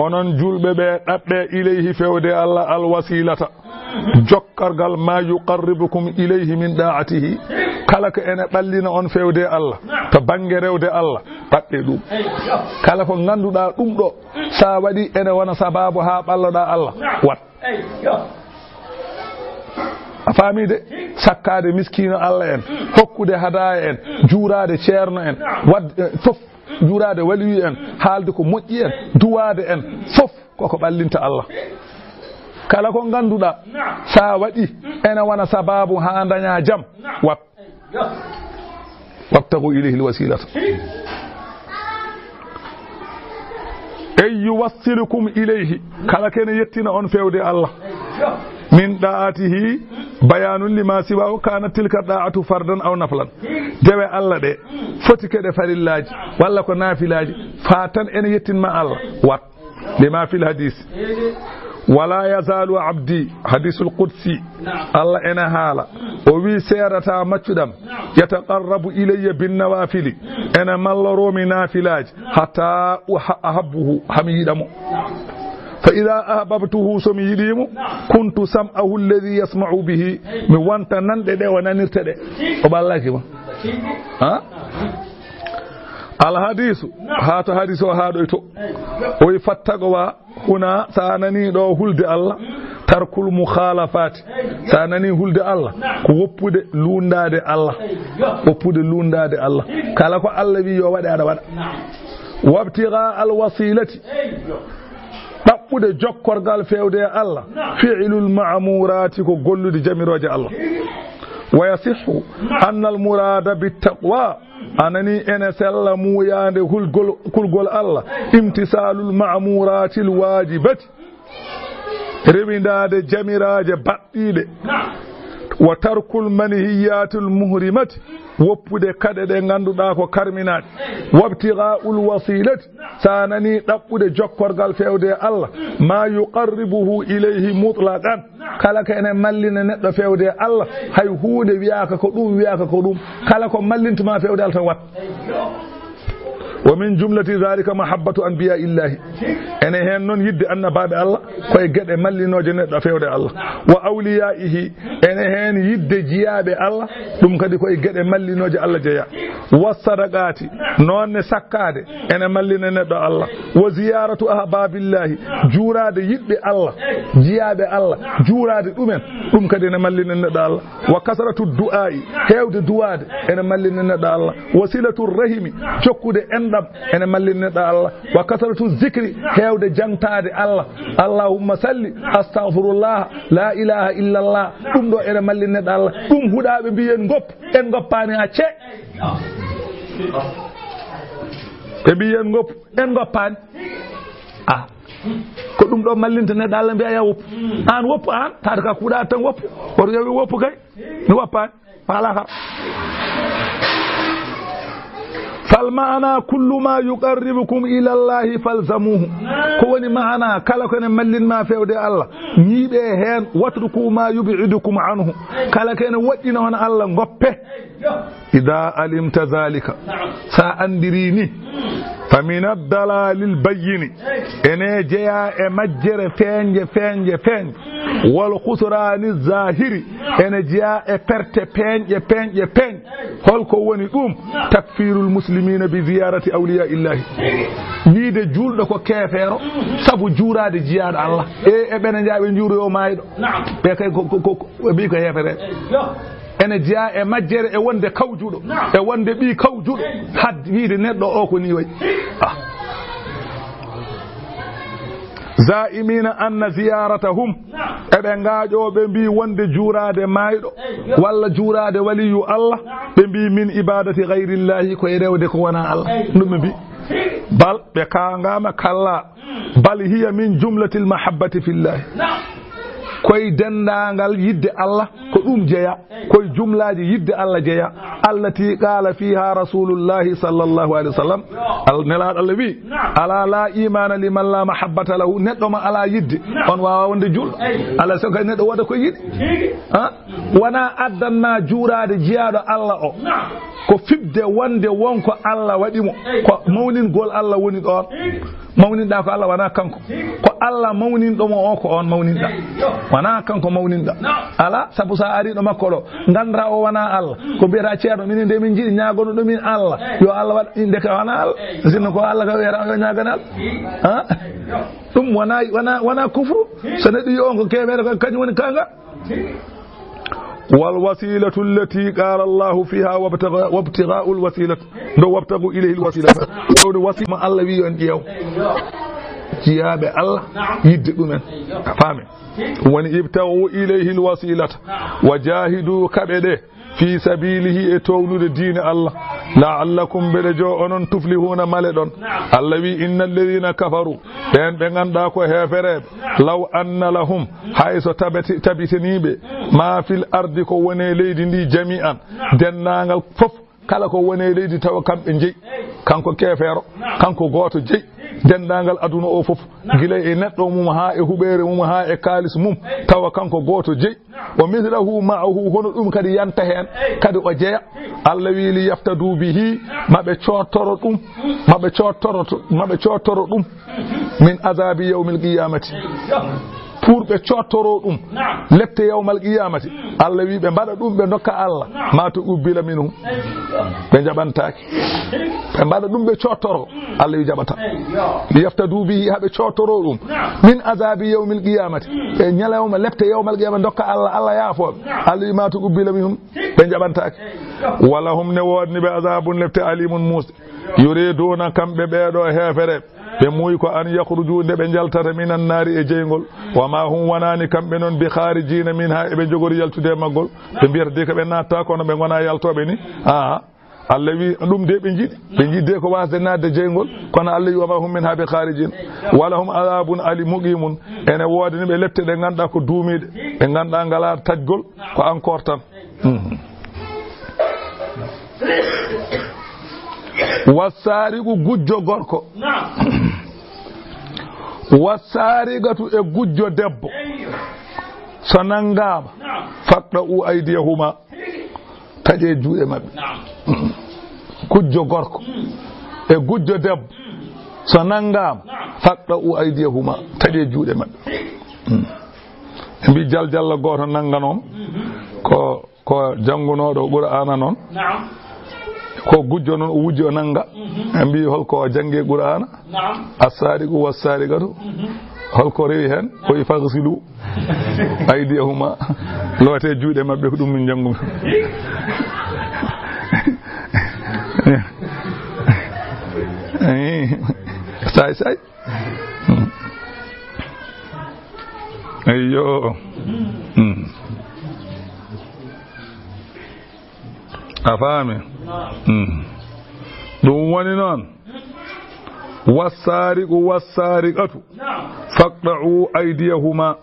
Onon julɓe ɓe, ɗaɓɓe, ilayhi, fewde Allah, al-wasilata, jokkorgal, ma yuqarribukum ilayhi min da'atihi, kala ko ene ɓallina on fewde Allah, to bannge rewde Allah, ɗaɓɓe ɗum. Kala ko ngannduɗaa ɗum ɗo, sa waɗi, ene wona sababu haa ɓalloɗaa Allah, wat. A faami de? Sakkaade miskiino Allah en, hokkude hadaaya en, juuraade ceerno en, waɗ-, eh, fof, juuraade waliyu en, haalde ko moƴƴi en, duwaade en, fof koko ɓallinta Allah. Kala ko ngannduɗaa, sa waɗi, ene wona sababu haa dañaa jam, wat. Wabtagu ilayhi alwasilata. Ay yuwassilukum ilayhi. Kala kene yettina on fewde Allah. Min da'atihi, bayanun lima siwahu, kanat tilka da'atu fardan aw naflan. Dewe Allah ɗe, foti keɗe farillaaji, walla ko naafilaaji, faa tan ene yettin ma Allah. Wat. Lima fil hadis. Wala yazalu abdi, hadisul qudsi. Allah ene haala. O wi, seerata maccuɗam, yataqarrabu ilayya bin nawafili, ene malloroomi naafilaaji, hatta uha-, ahabbuhu, hami yiɗa mo. Fa ida ahbabtuhu, so mi yiɗi mo, kuntu sam'ahu alladhi yasma'u bihi, mi wonta nanɗe ɗe o nanirta ɗe. O ɓallaki ma. Ha? Alhadisu, haa to hadisu o haaɗoyto. O wi, fattaqwa huna, sa nani ɗo hulde Allah, tarkul mukhalafati. Sa nani hulde Allah, ko woppude lundaade Allah. Woppude lundaade Allah. Kala ko Allah wi yo waɗe, aɗa waɗa. Wabtiga alwasilati. Ɗaɓɓude jokkorgal fewde e Allah. Fi'lul ma'murati, ko gollude jamirooje Allah. Wa yasihhu anna al murada bit taqwa, a nani, ene sella muuyaande hulgol, kulgol Allah, imtisaalul ma'muuraatil waajibati, rewindaade jamiraaje baɗɗiiɗe, wa tarkul manhiyaatil muhrimati, woppude kaɗe ɗe ngannduɗaa ko karminaaɗe, wabtigaa'ul wasiilati, sa nani ɗaɓɓude jokkorgal fewde e Allah, ma yuqarribuhu ilayhi mutlaqan, kala ko ene mallina neɗɗo fewde e Allah, hay huunde wiyaaka ko ɗum, wiyaaka ko ɗum. Kala ko mallintuma fewde Allah tan wat. Wa min jumlati dhalika mahabbatu anbiya illahi. Ene heen noon yidde annabaaɓe Allah, ko e geɗe mallinooje neɗɗo fewde Allah. Wa awliyaihi, ene heen yidde jiyaaɓe Allah, ɗum kadi ko e geɗe mallinooje Allah jeya. Wa sadaqati, noon ne sakkaade, ene mallina neɗɗo Allah. Wa ziyaratu ahbabillahi, juuraade yiɗɓe Allah, jiyaaɓe Allah, juuraade ɗumen, ɗum kadi ene mallina neɗɗo Allah. Wa kasratu du'aa'i, heewde duwaade, ene mallina neɗɗo Allah. Wa silatu rahimi, jokkude enɗam, ene mallina neɗɗo Allah. Wa kasratu zikri, heewde jangtaade Allah. Allahumma salli, astaghfirullah, la ilaha illallah. Ɗum ɗo ene mallina neɗɗo Allah. Ɗum huɗaaɓe mbiyen ngop, en ngoppaani acce. Ɓe mbiyen ngop, en ngoppaani. Ah, ko ɗum ɗo mallinta neɗɗo, Allah mbiya ya woppu. An woppu an, taata ka kuuɗa tan woppu. Woto yawi woppu kay. Mi woppaani. Wala har. Fal maana kullu ma yuqarribukum ila Allahi falzamuhu. Ko woni maana kala ko ene mallinma fewde Allah, ñiiɓe heen. Watruku ma yub'idukum anhu. Kala ko ene woɗɗina on Allah, ngoppe. Ida alimta zalika, sa andiri ni, fa min addalali lbayyini, ene jeya e majjere feeñje, feeñje, feeñje, wal khusrani zahiri, ene jeya e perte peeñɗe, peeñɗe, peeñɗe. Holko woni ɗum? Takfirul muslimina bi ziyarati awliya illahi. Wiide juulɗo ko keefeero sabu juuraade jiyaaɗo Allah. E, e ɓene njaha ɓe njuura yo maayɗo. Ɓe kay ko, ko, ko, ko, ɓe mbi ko heefereɓe. Ene jeya e majjere e wonde kawjuɗo, e wonde ɓii kawjuɗo, had wiide neɗɗo o ko ni wayi. Ah. Zaimina anna ziyaratahum, eɓe ngaaƴoo, ɓe mbi wonde juuraade maayɗo walla juuraade waliyu Allah, ɓe mbi min ibadati gayrillahi, ko e rewde ko wona Allah. Ɗum ɓe mbi. Bal, ɓe kaangaama, kalla, bal hiya min jumlatil mahabbati fillahi. Koye denndaangal yiɗde Allah, ko ɗum jeya, koye jumlaaji yiɗde Allah jeya. Allati qaala fiha rasulullahi sallallahu alayhi wa sallam. Al-, Nelaaɗo Allah wi, ala la imana liman la mahabbata lahu. Neɗɗo mo ala yiɗde, on waawa wonde juulɗo. Allah so kay neɗɗo wooda ko yiɗi. Ha? Wona addanma juuraade jiyaaɗo Allah o. Ko fiɓde wonde wonko Allah waɗi mo. Ko mawningol Allah woni ɗoon. Mawninɗa ko Allah, wona kanko. Ko Allah mawninɗo mo o, ko on mawninɗa. Wona kanko mawninɗa. Ala, sabu sa ari ɗo makko ɗo, ngannda o wona Allah. Ko mbiyata ceerno, minen de min njiɗi ñaagono ɗo min Allah. Yo Allah waɗ, inde ka wona Allah. Sinno ko Allah ka wiyata yo ñaagane Allah. Ha? Ɗum wona, wona, wona kufru. So neɗɗo yi on ko keemeɗo, ko kañum woni kanga. Wal wasilatu allati qala Allahu fiha wabtagha-, wabtigha'ul wasilati. Ndo wabtaghu ilayhi al wasilata. Ɗo woni wasila mo Allah wi on ƴeew. Jiyaaɓe Allah, yidde ɗumen. A faami? Woni ibtaghu ilayhi al wasilata. Wa jahidu, kaɓe ɗe. Fi sabilihi, e townude diine Allah. La'allakum, mbeɗe jo onon, tuflihuna, maleɗon. Allah wi, inna alladhina kafaru, ɓen ɓe ngannduɗaa ko heefereɓe, law anna lahum, hay so tabati-, tabitaniiɓe, ma fil ardi, ko woni e leydi ndi, jami'an, denndaangal fof, kala ko woni e leydi, tawa kamɓe njeyi, kanko keefeero, kanko gooto jeyi, denndaangal aduna o fof, gila e neɗɗo mum haa e huɓeere mum haa e kaalis mum, tawa kanko gooto jeyi. Wa mithlahu ma'ahu, hono ɗum kadi yanta heen, kadi o jeya. Allah wi, li yaftadu bihi, maɓe coottoro ɗum, maɓe coottoro, maɓe coottoro ɗum, min azabi yawmil qiyamati. Pour ɓe coottoro ɗum, lepte yawmal qiyamati. Allah wi ɓe mbaɗa ɗum, ɓe ndokka Allah, ma tuqbila minhum. Ɓe njaɓantaake. Ɓe mbaɗa ɗum, ɓe coottoro. Allah wi jaɓata. Li yaftadu bihi, haa ɓe coottoro ɗum. Min azabi yawmil qiyamati. E ñalawma lepte yawmal qiyama, ndokka Allah, Allah yaafo ɓe. Allah wi ma tuqbila minhum. Ɓe njaɓantaake. Walahum, ne woodani ɓe, azabun, lepte, alimun, muusɗe. Yuriduna, kamɓe ɓeeɗo heefere, ɓe muuyi ko an yakhruju, nde ɓe njaltata, minan naari, e jeyngol. Wa ma hum, wonaani kamɓe noon, bi kharijina minha, eɓe njogori yaltude e maggol. Ɓe mbiyata de ko ɓe naatta, kono ɓe ngona yaltooɓe ni. Aha. Allah wi ɗum de ɓe njiɗi. Ɓe njiɗi de ko wasde naatde jeyngol. Kono Allah wi, wa ma hum minha bi kharijin. Wa lahum adabun ali muqimun. Ene woodani ɓe lepte ɗe ngannduɗaa ko duumiiɗe. Ɗe ngannduɗaa ngalaa taƴgol. Ko encore tan. Mhm. Wassaariqu, gujjo gorko. Wassaariqatu, e gujjo debbo. So nanngaama. Faqta'u aydiyahuma. Taƴe juuɗe maɓɓe. Gujjo gorko e gujjo debbo, so nanngaama, faqta'u aydiyahuma, taƴe juuɗe maɓɓe. Ɓe mbi jaljalla gooto nannganooma, ko, ko janngunooɗo Qur'aana noon, ko gujjo noon o wujji o nannga. Ɓe mbi holko o janngi Qur'aana? Naam. Assaariqu wassaariqatu. Mhm. Holko rewi heen? Ko i faghsilu aydiyahuma. Loote juuɗe maɓɓe, ko ɗum min njanngumi. Eyi. Say, say. Eyyo. Mm. A faami? Mm. Ɗum woni noon. والسارق والسارقة فاقطعوا أيديهما.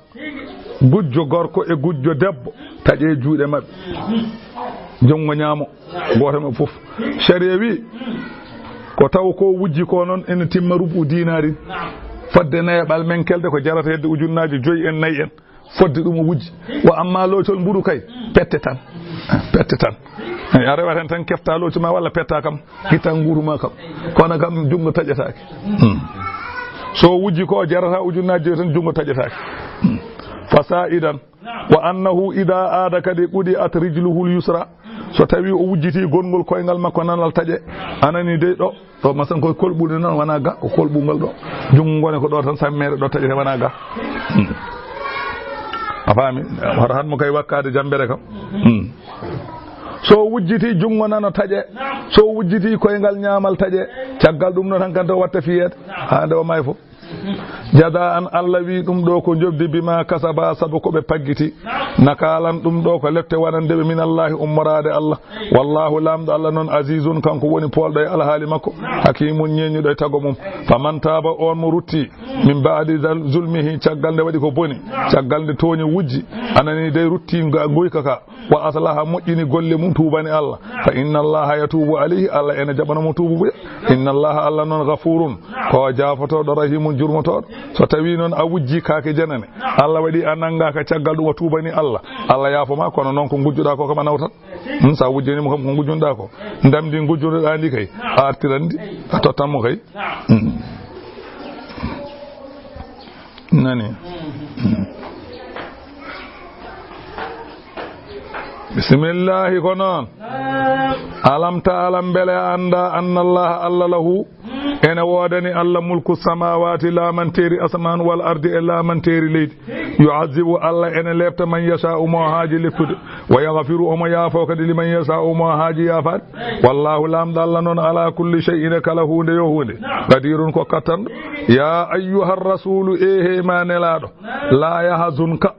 Gujjo gorko e gujjo debbo, taƴe juuɗe maɓɓe. Junngo ñaamo, gooto maɓɓe fof. Sariya wi, ko taw ko wujji ko noon ene timma rubu dinarin. Fodde neeɓal menkelde ko jarata hedde ujunnaaji joyi en, nayi en. Fodde ɗum o wujji. Wa amma loocol mburu kay, pette tan. Pette tan. A rewat hen tan kefta looci ma walla petta kam, itta nguuru ma kam. Kono kam junngo taƴetaake. Hmm. So wujji ko jarata ujunnaaji joyi tan, junngo taƴetaake. Hmm. Fasa'idan. Wa annahu idha aada kadi qudi'at rijluhu al-yusra. So tawi o wujjiti gonngol koyngal makko nanal taƴe, anani dey ɗo, ɗo masan ko kolɓuɗe noon wona ga, ko kolɓungol ɗo. Junngo ngone ko ɗo tan sammere ɗo taƴete wona ga. Hmm. A faami? Hoto han mo kay wakkaade jambere kam. Hmm. So wujjiti junngo nano taƴe, so wujjiti koyngal ñaamal taƴe, caggal ɗum ɗo tan kan taw watta fiyeede. Haa nde o maayi fof. Jazaan, Allah wi ɗum ɗo ko njoɓdi, bima kasaba, sabu ko ɓe paggiti. Nakaalan, ɗum ɗo ko lepte wonande ɓe, min Allahi, ummoraade Allah. Wallahu, Laamɗo Allah noon, azizun, kanko woni poolɗo e alhaali makko, hakimun, ñeeñuɗo e tago mum. Faman taaba, on mo rutti, min baadi zal-, zulmihi, caggal nde waɗi ko boni, caggal nde tooñi wujji, anani dey rutti nga-, nguyka ka, wa aslaha, moƴƴini golle mum, tuubani Allah, fa inna Allaha yatuubu alayhi, Allah ene jaɓana mo tuubu buya. Inna Allaha, Allah noon, gafurun, ko jaafotooɗo, rahimun, jurmotooɗo. So tawi noon a wujji kaake janane, Allah waɗi a nanngaaka, caggal ɗum a tuubani Allah, Allah yaafo ma, kono noon ko ngujjuɗaa ko kam a nawtat. Hmm, so a wujjani mo kam ko ngujjunɗaa ko, ndamdi ngujjunoɗaa ndi kay, a artiran ndi, a tottan mo kay. Hmm. Nani? Bismillahi, ko noon. Alam ta'lam, mbele a annda, anna Allah, Allah lahu, ene woodani Allah mulku samawati, laamanteeri asamaan, wal ardi, e laamanteeri leydi. Yu'azzibu, Allah ene leepta, man yasha'u, mo haaji leptude. Wa yaghfiru, omo yaafo kadi, liman yasha'u, mo haaji yaafaade. Wallahu, Laamɗo Allah noon, ala kulli shay'in, e kala huunde yo huunde, qadirun, ko kattanɗo. Ya ayyuhar rasulu, e hey ma Nelaaɗo, la yahzunka,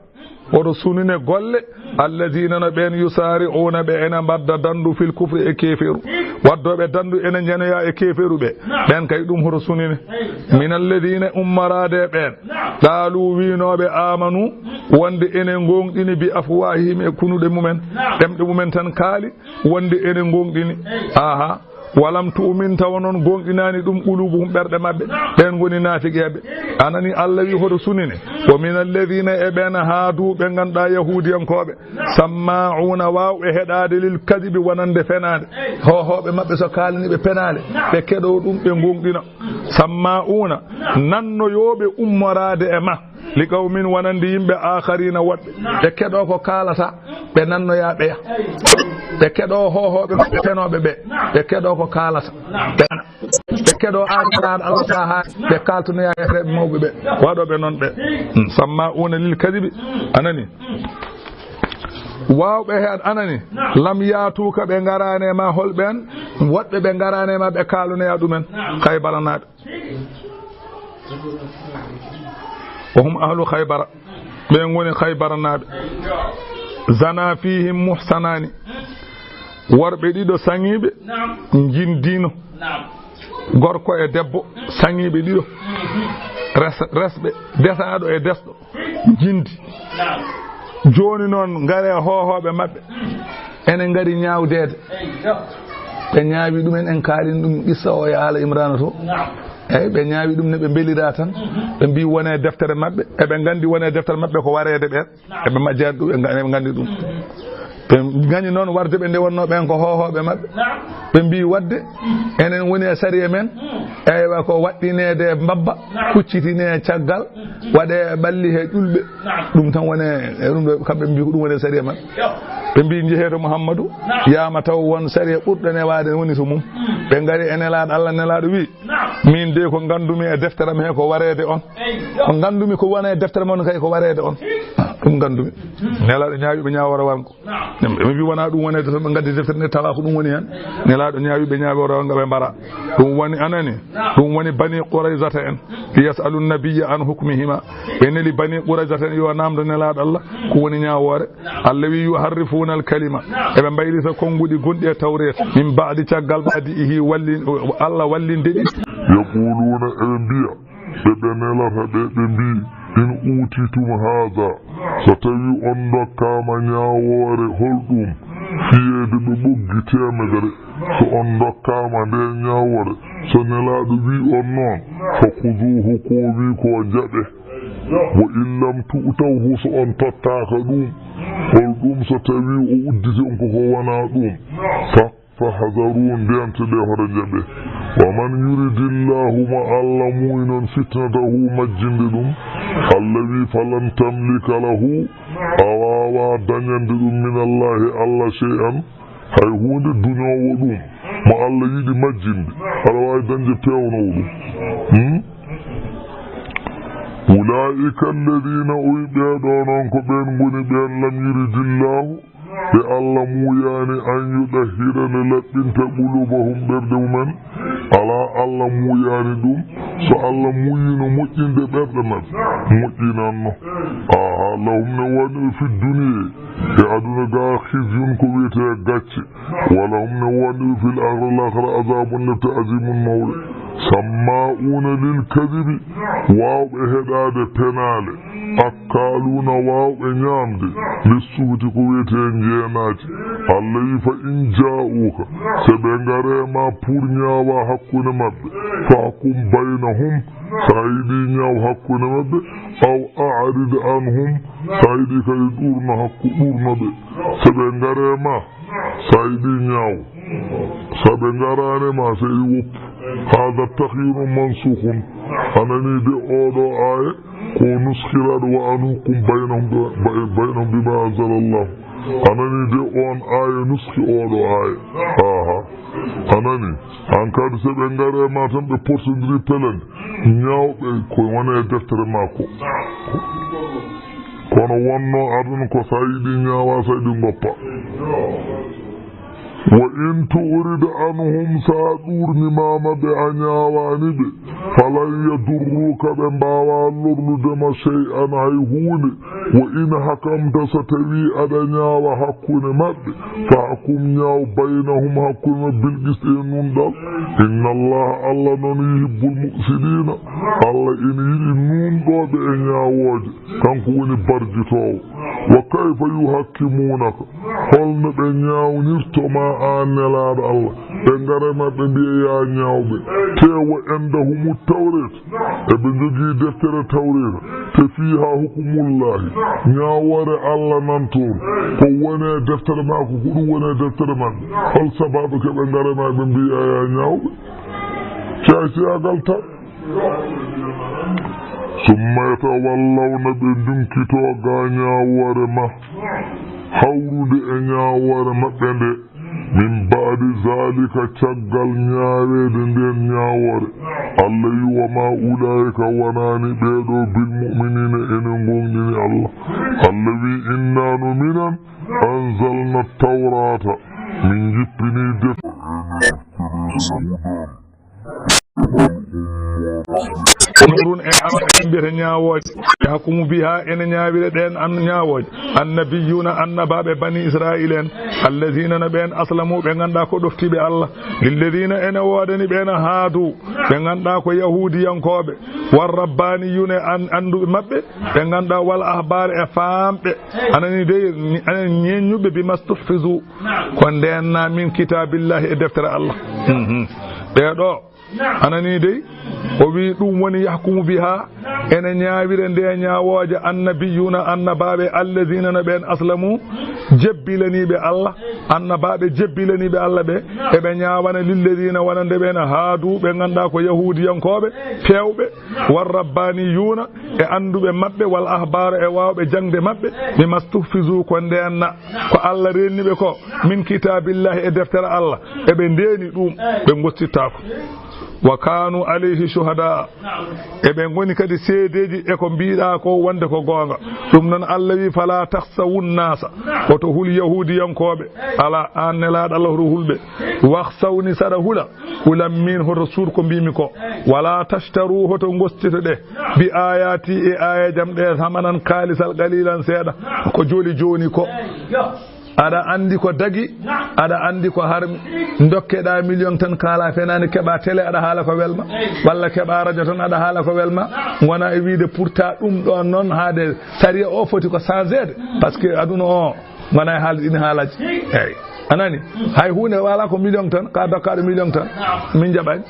hoto sunine golle, alladhina, no ɓeen, yusari'una, ɓe ene mbadda dandu, fil kufri, e keeferu. Waddooɓe dandu ene njenoya e keeferu ɓe. Ɓeen kay ɗum hoto sunine. Min alladhina, ummoraade e ɓeen. Qaalu, wiinooɓe, aamanu, wonde ene ngoongɗini, bi afwaahihim, e kunuɗe mumen, ɗemɗe mumen tan kaali, wonde ene ngoongɗini. Aha. Walam tu'min, tawa noon goongɗinaani ɗum, quluubuhum, ɓerɗe maɓɓe, ɓeen ngoni naafiqeeɓe. Anani, Allah wi hoto sunine. Wa min alladhina, e ɓeen haadu, ɓe ngannduɗaa yahuudiyankooɓe, samma'una, waawɓe heɗaade, lil kadibi, wonande fenaande. Hohooɓe maɓɓe so kaalani ɓe penaale, ɓe keɗoo ɗum, ɓe ngoongɗina. Samma'una, nannoyooɓe ummoraade e ma, li qawmin, wonande yimɓe, aakharina, woɗɓe. Ɓe keɗoo ko kaalata, ɓe nannoya, ɓe yaha. Ɓe keɗoo hohooɓe maɓɓe fenooɓe ɓe, ɓe keɗoo ko kaalata, ɓe nana. Ɓe keɗoo aan Nelaaɗo Allah, haa ɓe kaaltonoya e reɓe mawɓe ɓe, waɗooɓe noon ɓe. Hmm. Samma'una lil kadibi, anani. Waawɓe heen, anani. Lam yaatuuka, ɓe ngaraani e ma, hol ɓeen? Woɗɓe ɓe ngaraani e ma, ɓe kaalanoya ɗumen. Khaybaranaaɓe. Wa hum ahlu Khaybara. Ɓe ngoni Khaybaranaaɓe. Zana fihim muhsanani. Worɓe ɗiɗo saŋiiɓe njindiino. Gorko e debbo saŋiiɓe ɗiɗo. Res-, resɓe, desaaɗo e desɗo. Njindi. Jooni noon, ngare hohooɓe maɓɓe. Ene ngari ñaawdeede. Ɓe ñaawi ɗum en, en kaalin ɗum qissa o e Aala Imrana to. Eey, ɓe ñaawi ɗum ne ɓe mbelira tan. Ɓe mbii wone deftere maɓɓe. Eɓe nganndi wone deftere maɓɓe ko wareede ɓeen. Eɓe majjani ɗum, ɓe nga-, ɓe nganndi ɗum. Ɓe ngañi noon warde ɓe nde wonnoo ɓeen ko hohooɓe maɓɓe. Ɓe mbii waɗde enen woni e sariya men. Eywa, ko waɗɗineede mbabba, huccitine caggal, waɗe ɓalli he ƴulɓe. Ɗum tan woni e, e ɗum ɗo, kamɓe mbii ko ɗum woni e sariya maɓɓe. Ɓe mbii njehee to Muhammadu, yaama taw won sariya ɓurɗo newaade woni to mum. Ɓe ngari e Nelaaɗo, Allah Nelaaɗo wii, min de ko nganndumi e deftere am he ko wareede on. Ko nganndumi ko wona e deftere mon kay ko wareede on. Ɗum nganndumi. Nelaaɗo ñaawi ɓe ñaawore warngo. Ɓe mbii wonaa ɗum woni e deftere, ɓe ngaddi deftere nde tawa ko ɗum woni heen. Nelaaɗo ñaawi ɓe ñaawore warngo ɓe mbara. Ɗum woni anani. Ɗum woni Bani Qurayzata en. Li yas'alu nabiyya an hukmihima. Ɓe neli Bani Qurayzata en yo naamndo Nelaaɗo Allah ko woni ñaawoore. Allah wi yuharrifuuna al kalima. Eɓe mbaylita konnguɗi gonɗi e Tawreeta. Min ba'di caggal ba'di ihi walli, Allah wallinde ɗi. Yaquluuna, eɓe mbiya, ɓe ɓe nelata ɓe, ɓe mbii, in uutitum haada, so tawi on ndokkaama ñaawoore, hol ɗum fiyeede ɓe ɓoggi teemedere, so on ndokkaama nde ñaawoore, so nelaaɗo wii on noon, fa kuduuhu, ko wii ko jaɓe, wa in lam tu'tawhu, so on tottaaka ɗum, hol ɗum so tawi o udditi on ko ko wonaa ɗum, fa Fahzaru, ndente ɗe hoto jaɓe. Wa man yuridillahu, mo Allah muuyi noon fitnatahu, majjinde ɗum, Allah wi, falan tamlika lahu, a waawaa dañande ɗum, minallahi, Allah, shay'an, hay huunde, duñoowo ɗum, mo Allah yiɗi majjinde, aɗa waawi dañde peewnoowo ɗum. Hmm? Ulaa'ika alladina, o wi, ɓee ɗoo noon ko ɓeen ngoni ɓeen lam yuridillahu, ɓe Allah muuyaani, an yudahhira, nde laɓɓinta, qulubahum, ɓerɗe mumen. Alaa, Allah muuyaani ɗum. So Allah muuyiino moƴƴinde ɓerɗe maɓɓe, moƴƴinanno. Aha, lahum, ne woni ɓe fi duniya, e aduna ga, khizyun, ko wiyetee gacce. Wa lahum, ne woni ɓe fil akhirati, lahara, azabun, lepte, azimun, mawɗe. Samma'una lil kadhibi, waawɓe heɗaade penaale. Akkaluuna, waawɓe ñaamde, lissuhti, ko wiyetee njeenaaji. Allah wi, fa in jaa'uuka, so ɓe ngaree ma pour ñaawa hakkunde maɓɓe, fahkum baynahum, so a yiɗi ñaaw hakkunde maɓɓe, aw a'rid anhum, so a yiɗi kadi ɗuurno hakku-, ɗuurno ɓe. So ɓe ngaree ma, so a yiɗi ñaaw, so ɓe ngaraani ma, so a yiɗi woppu. Haada takhyirun mansukhun. A nanii de, oo ɗoo aaya ko nuskiraaɗo, wa an hukum baynahum bi-, bay-, baynahum bima anzalallah. A nanii de, oon aaya nuski oo ɗoo aaya. Aha. A nanii? Hankadi so ɓe ngaree ma tan, ɓe portondiri pelende, ñaawɓe ko woni e deftere ma ko. Kono wonno aduna ko so a yiɗi ñaawa, so a yiɗi ngoppa. Wa in tu'rid anhum, so a ɗuurnimaama ɓe, a ñaawaani ɓe, falan yadurruka, ɓe mbaawaa lorlude ma, shay'an, hay huunde. Wa in hakamta, so tawii aɗa ñaawa hakkunde maɓɓe, fahkum, ñaaw, baynahum, hakkunde maɓɓe, bil qisti, e nunɗal. Inna Allaha, Allah noon, yuhibbul muqsitiina, Allah ina yiɗi nunɗooɓe e ñaawooje, kanko woni barjitoowo. Wa kayfa yuhakkimuunaka, holno ɓe ñaawnirto ma, aan Nelaaɗo Allah, ɓe ngara ma, ɓe mbiya, yaa ñaawɓe, te wa indahumu tawreet, eɓe njogii deftere tawreeta, te fiihaa hukumullaahi, ñaawoore Allah nan toon, ko woni e deftere maako, ko ɗum woni e deftere maɓɓe. Hol sabaabu ke ɓe ngara ma, ɓe mbiya, yaa ñaawɓe? Caaciyaagal tan. Summa yatawallawna, ɓe ndunkitoo ga ñaawoore ma, hawrude e ñaawoore maɓɓe nde, min ba'di zaalika, caggal ñaaweede ndeen ñaawoore. Allah wi, wa maa ulaa'ika, wonaani ɓee ɗoo, bil mu'miniina, ene ngoongɗini Allah. Allah wi, innaa, no minen, anzalna tawraata, min njippini deftere. Umrun, e awa en mbiyata ñaawooje, yahkumu biha, ene ñaawira ɗeen an ñaawooje, annabiyuuna, annabaaɓe bani Israa'iila en, allaziina, no ɓeen, aslamu, ɓe ngannduɗaa ko ɗoftiiɓe Allah, lilladiina, ene woodani ɓeen, haadu, ɓe ngannduɗaa ko yahuudiyankooɓe, war rabbaaniyuuna, an-, annduɓe maɓɓe, ɓe ngannduɗaa wal ahbaar, e faamɓe, anani dey, anani ñeeññuɓe, bima stuhfizu, ko ndeenna min kitaabillahi, e deftere Allah. Mhm. Ɓee ɗoo, anani dey, o wi ɗum woni yahkumu biha, ene ñaawira nde ñaawooje annabiyuuna, annabaaɓe, allaziina, no ɓeen, aslamu, jebbilaniiɓe Allah, annabaaɓe jebbilaniiɓe Allah ɓe, eɓe ñaawana lilladiina, wonande ɓeen, haadu, ɓe ngannduɗaa ko yahuudiyankooɓe, peewɓe, war rabbaaniyuuna, e annduɓe maɓɓe, wal ahbaara, e waawɓe jaŋde maɓɓe, bima stuhfizu, ko ndeenna, ko Allah reenni ɓe ko, min kitaabillahi, e deftere Allah, eɓe ndeeni ɗum, ɓe ngostitaako. Wa kaanu alayhi shuhadaa, eɓe ngoni kadi seedeeji e ko mbiiɗaa ko wonde ko goonga. Ɗum noon Allah wi, fala takhshawu nnaasa, woto hul yahuudiyankooɓe, alaa aan Nelaaɗo Allah, hoto hul ɓe. Wakhshawni, saɗa hula, hulam miin, hoto suur ko mbiimi ko. Wala tashtaru, hoto ngostito ɗe, bi aayaati, e aayeejam ɗe, samanan, kaalisal, qaliilan, seeɗa, ko joli jooni ko. Aɗa anndi ko dagi, aɗa anndi ko harmi. Ndokkeɗaa million tan, kaalaa fenaande, keɓaa télé, aɗa haala ko welma. Walla keɓaa radio tan, aɗa haala ko welma. Wona e wiide pourtant ɗum ɗon noon, haade sariya o foti ko changeede. Parce que aduna o, wona e haalde ɗin haalaaji. Eey. A nani? Hay huunde wala ko million tan, ka dokkaaɗo million tan. Min jaɓaani.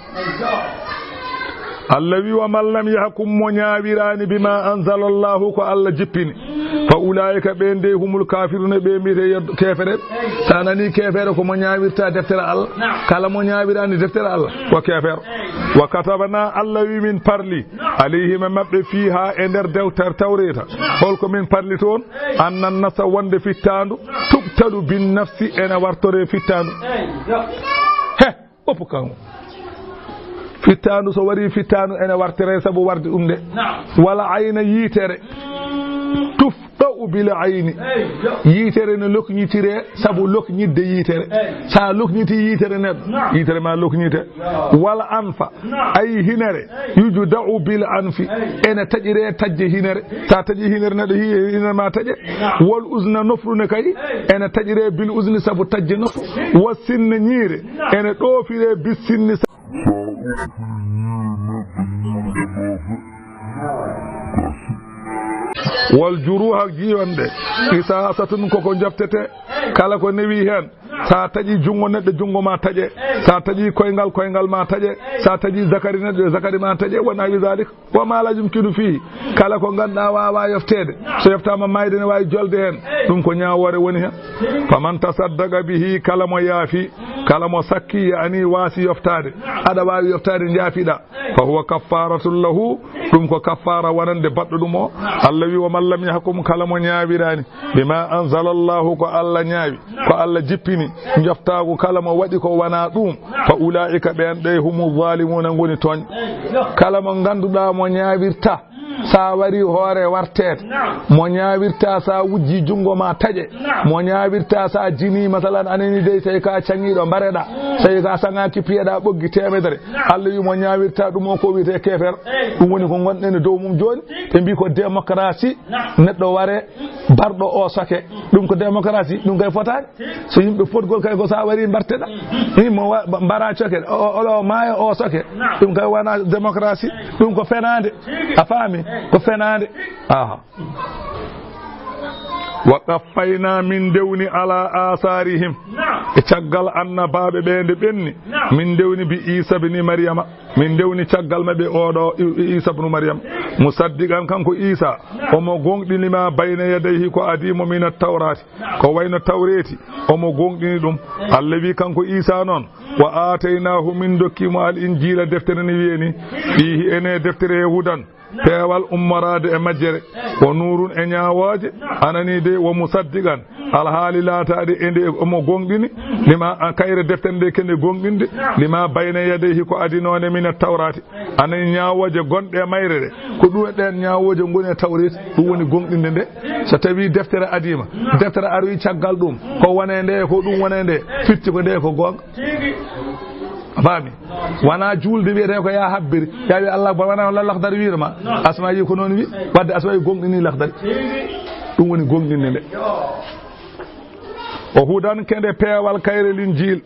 Allah wi: "Wa man lam yahkum", mo ñaawiraani, "bima anzala Allahu", ko Allah jippini, "fa ulaa'ika", ɓeen dey, "humul kaafiruna", ɓe mbiyete yo keefere. Sa nani keefere, ko mo ñaawirta deftere Allah. Kala mo ñaawiraani deftere Allah, ko keefere. "Wa katabna", Allah wi, "min parli, alayhim", e maɓɓe, "fiiha", e nder dewtere Tawreeta. Holko min parli toon? "Anna nafsa", wonde fittaandu, "tuqtalu bin nafsi", ene wartore fittaandu. He, oppu kanko. Fittaandu, so wari fittaandu, ene wartire sabu warde ɗum nde. Wala ayna, yiitere. "Tufda'u bil ayni". Yiitere ne lokñitire sabu lokñitde yiitere. Sa lokñiti yiitere neɗɗo, yiitere ma lokñite. Wala anfa, ay hinere. "Yujdahu bil anfi", ene taƴire taƴde hinere. Sa taƴi hinere neɗɗo, hi-, hinere ma taƴe. Wal uzna, nofru ne kay, ene taƴire bil uzni sabu taƴde nofru. Wa sinna, ñiire, ene ɗoofire bis sinni. Wal juruha, jiwanɗe, qisasatun, koko jabtete. Kala ko newi heen, sa taƴi junngo neɗɗo, junngo ma taƴe. Sa taƴi koyngal, koyngal ma taƴe. Sa taƴi zakari neɗɗo, zakari ma taƴe. Wa nahwi dalik. Wa ma la yumkinu fihi. Kala ko ngannduɗaa waawaa yofteede, so yoftaama, maayde ne waawi jolde heen. Ɗum ko ñaawoore woni heen. "Faman tasaddaqa bihi", kala mo yaafi, kala mo sakki, yaani waasi yoftaade, aɗa waawi yoftaade, njaafiɗaa. "Fa huwa kaffaratun lahu", ɗum ko kaffaara wonande baɗɗo ɗum o. Allah wi: "Wa man lam yahkum", kala mo ñaawiraani, "bima anzala Allahu", ko Allah ñaawi, ko Allah jippini, njoftaagu kala mo waɗi ko wonaa ɗum, "fa ulaa'ika", ɓeen ɗe, "humu zaalimuuna", ngoni tooñ. Kala mo ngannduɗaa mo ñaawirta, sa wari hoore warteede, mo ñaawirta sa wujji junngo ma taƴe, mo ñaawirta sa jini, masalan, anani dey, tawi ka caŋiiɗo, mbareɗa, tawi ka saŋaaki, piyeɗa ɓoggi teemedere. Allah wi mo ñaawirta ɗum o, ko wiyetee keefeero. Ɗum woni ko ngonɗen e dow mum jooni. Ɓe mbi ko démocratie, neɗɗo ware, barɗo o soke. Ɗum ko démocratie, ɗum kay fotaani. So yimɓe fotgol kay ko sa wari mbarteɗa. Ni mo wa-, mba-, mbara coke, o, o, olo maayo o soke. Ɗum kay wona démocratie. Ɗum ko fenaande. A faami? Ko fenaande. Aha. "Wa qaffayna", min ndewni, "ala asarihim", e caggal annabaaɓe ɓe nde ɓenni, min ndewni, "bi Isa bni Maryama", min ndewni caggal maɓɓe oɗo I-, I-, Isa bnu Maryam, "musaddiqan", kanko Isa, omo gonɗini, "lima bayna yadayhi", ko adii mo, "mina tawrati", ko wayno Tawreeti, omo gonɗini ɗum. Allah wi kanko Isa noon, "wa aataynahu", min ndokki mo, "al injila", deftere ne wiye ni, "fihi", ene deftere he, "hudan", peewal ummoraade e majjere, "wa nuurun", e ñaawooje, anani de, "wa musaddiqan", alhaali laataade e nde omo gonɗini, "lima", a, kayre deftere nde kende gonɗinde, "lima bayna yadayhi", ko adinoonde, "mina tawrati", anani ñaawooje gonɗe e mayre ɗe, ko ɗum e ɗeen ñaawooje ngoni e Tawreet, ɗum woni gonɗinde nde. So tawii deftere adiima, deftere aroyi caggal ɗum, ko wone nde, ko ɗum wone nde, firti ko nde ko goonga. A faami? Wona juulde wiyetee ko yaa habbiri, yaa wi Allah, bon, wona holla Laxdari wiirma, Asma yi ko noon wi, wadde Asma yi gonɗini Laxdari. Ɗum woni gonɗinde nde. "Wa hudan", kende peewal kayre Linjiil.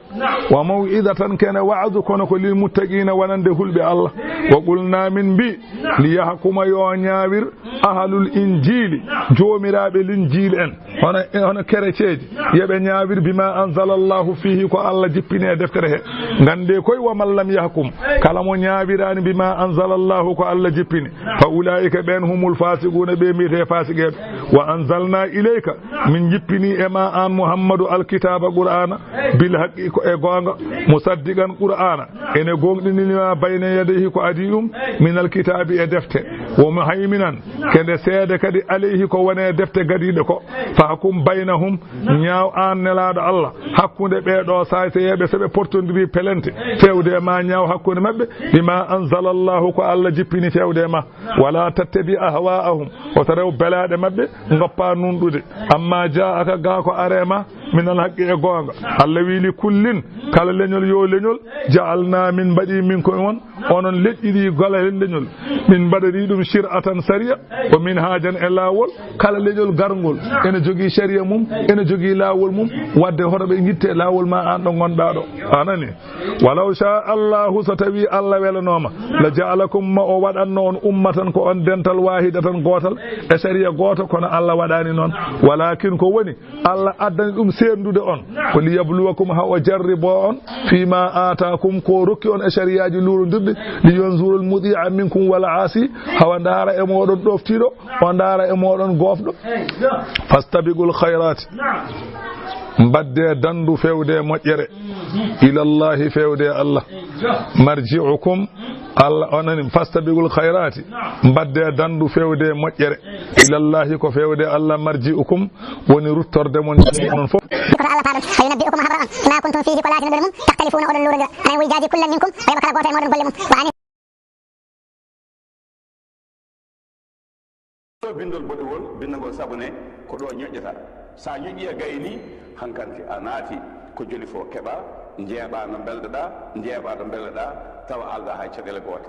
"Wa maw'izatan", kende wa'azu, kono ko lil muttaqiina, wonande hulɓe Allah. "Wa qulna", min mbi, "li yahkuma", yo ñaawir, "ahlul injiili", joomiraaɓe Linjiil en, hono, hono kereceeji, yo ɓe ñaawir, "bima anzala Allahu fihi", ko Allah jippini e deftere he. Nganndee koy, "wa man lam yahkum", kala mo ñaawiraani, "bima anzala Allahu", ko Allah jippini, "fa ulaa'ika", ɓeen, "humul faasiquuna", ɓe mbiyetee faasiqeeɓe. "Wa anzalna ilayka", min jippini e ma, aan Muhammadu, "alkitaaba", Qur'aana, "bil haqqi", ko e goonga, "musaddiqan", Qur'aana ene gonɗini, "lima bayna yadayhi", ko adii ɗum, "minal kitaabi", e defte, "wa muhayminan", kende seede kadi, "alayhi", ko woni e defte gadiiɗe ko. "Fahkum baynahum", ñaaw aan Nelaaɗo Allah, hakkunde ɓee ɗoo saayseyeeɓe, so ɓe portondiri pelente, feewde e ma, ñaaw hakkunde maɓɓe, "bima anzala Allahu", ko Allah jippini feewde e ma. "Wala tattabi ahwaahum", wota rew belaaɗe maɓɓe, ngoppa nunɗude. "Amma jaa'aka", gaa ko aree ma, Minal haqqi e goonga. Allah wii, "Li kullin", kala leñol yo leñol, "ja'alna", min mbaɗi min ko on, onon leƴƴi ɗi kala hen leñol. Min mbaɗani ɗum shir'atan sariya, wa minhajan e laawol, kala leñol garngol, ene jogii sariya mum, ene jogii laawol mum, wadde hoto ɓe ngitte laawol ma an ɗo ngonɗa ɗo. A nani? "Walaw sha Allahu", so tawi Allah welanooma, "la ja'alakum", ma o waɗanno on ummatan, ko on dental, wahidatan, gootal, e sariya gooto, kono Allah waɗani noon. Walakin ko woni, Allah addani ɗum sendude on, ko "liyabluwakum", ha o jarribo on, "fima atakum", ko rokki on e sariyaaji luurondirɗi, "liyanzurul muti'a minkum wal asi", hawa ndaara e moɗon ɗoftiiɗo, o ndaara e moɗon gofɗo. "Fastabiqul khayrati", mbadde dandu fewde moƴƴere, "ilallahi", fewde Allah, "marji'ukum", Allah, o nani, "fastabiqul khayrati", mbadde dandu fewde moƴƴere, "ilallahi", ko fewde Allah, "marji'ukum", woni ruttorde mon, onon fof. Ko to Allah paaɗon, "fayunabbi'ukum", o habra on, "bima kuntum fihi", ko laatinoɗon mum, "takhtalifuna", oɗon luurodira. Anen, "wa yujzi kullan minkum", o yoɓa kala gooto e moɗon golle mum. Wa anin. Ɗo bindol boɗewol, bindagol sabu ne ko ɗo ñoƴƴata. Sa ñoƴƴi a gayni, hankanti a naati ko joli fo keɓa, njeeɓa no mbelɗa, njeeɓa no mbelɗa, tawa alda hay caɗele goote.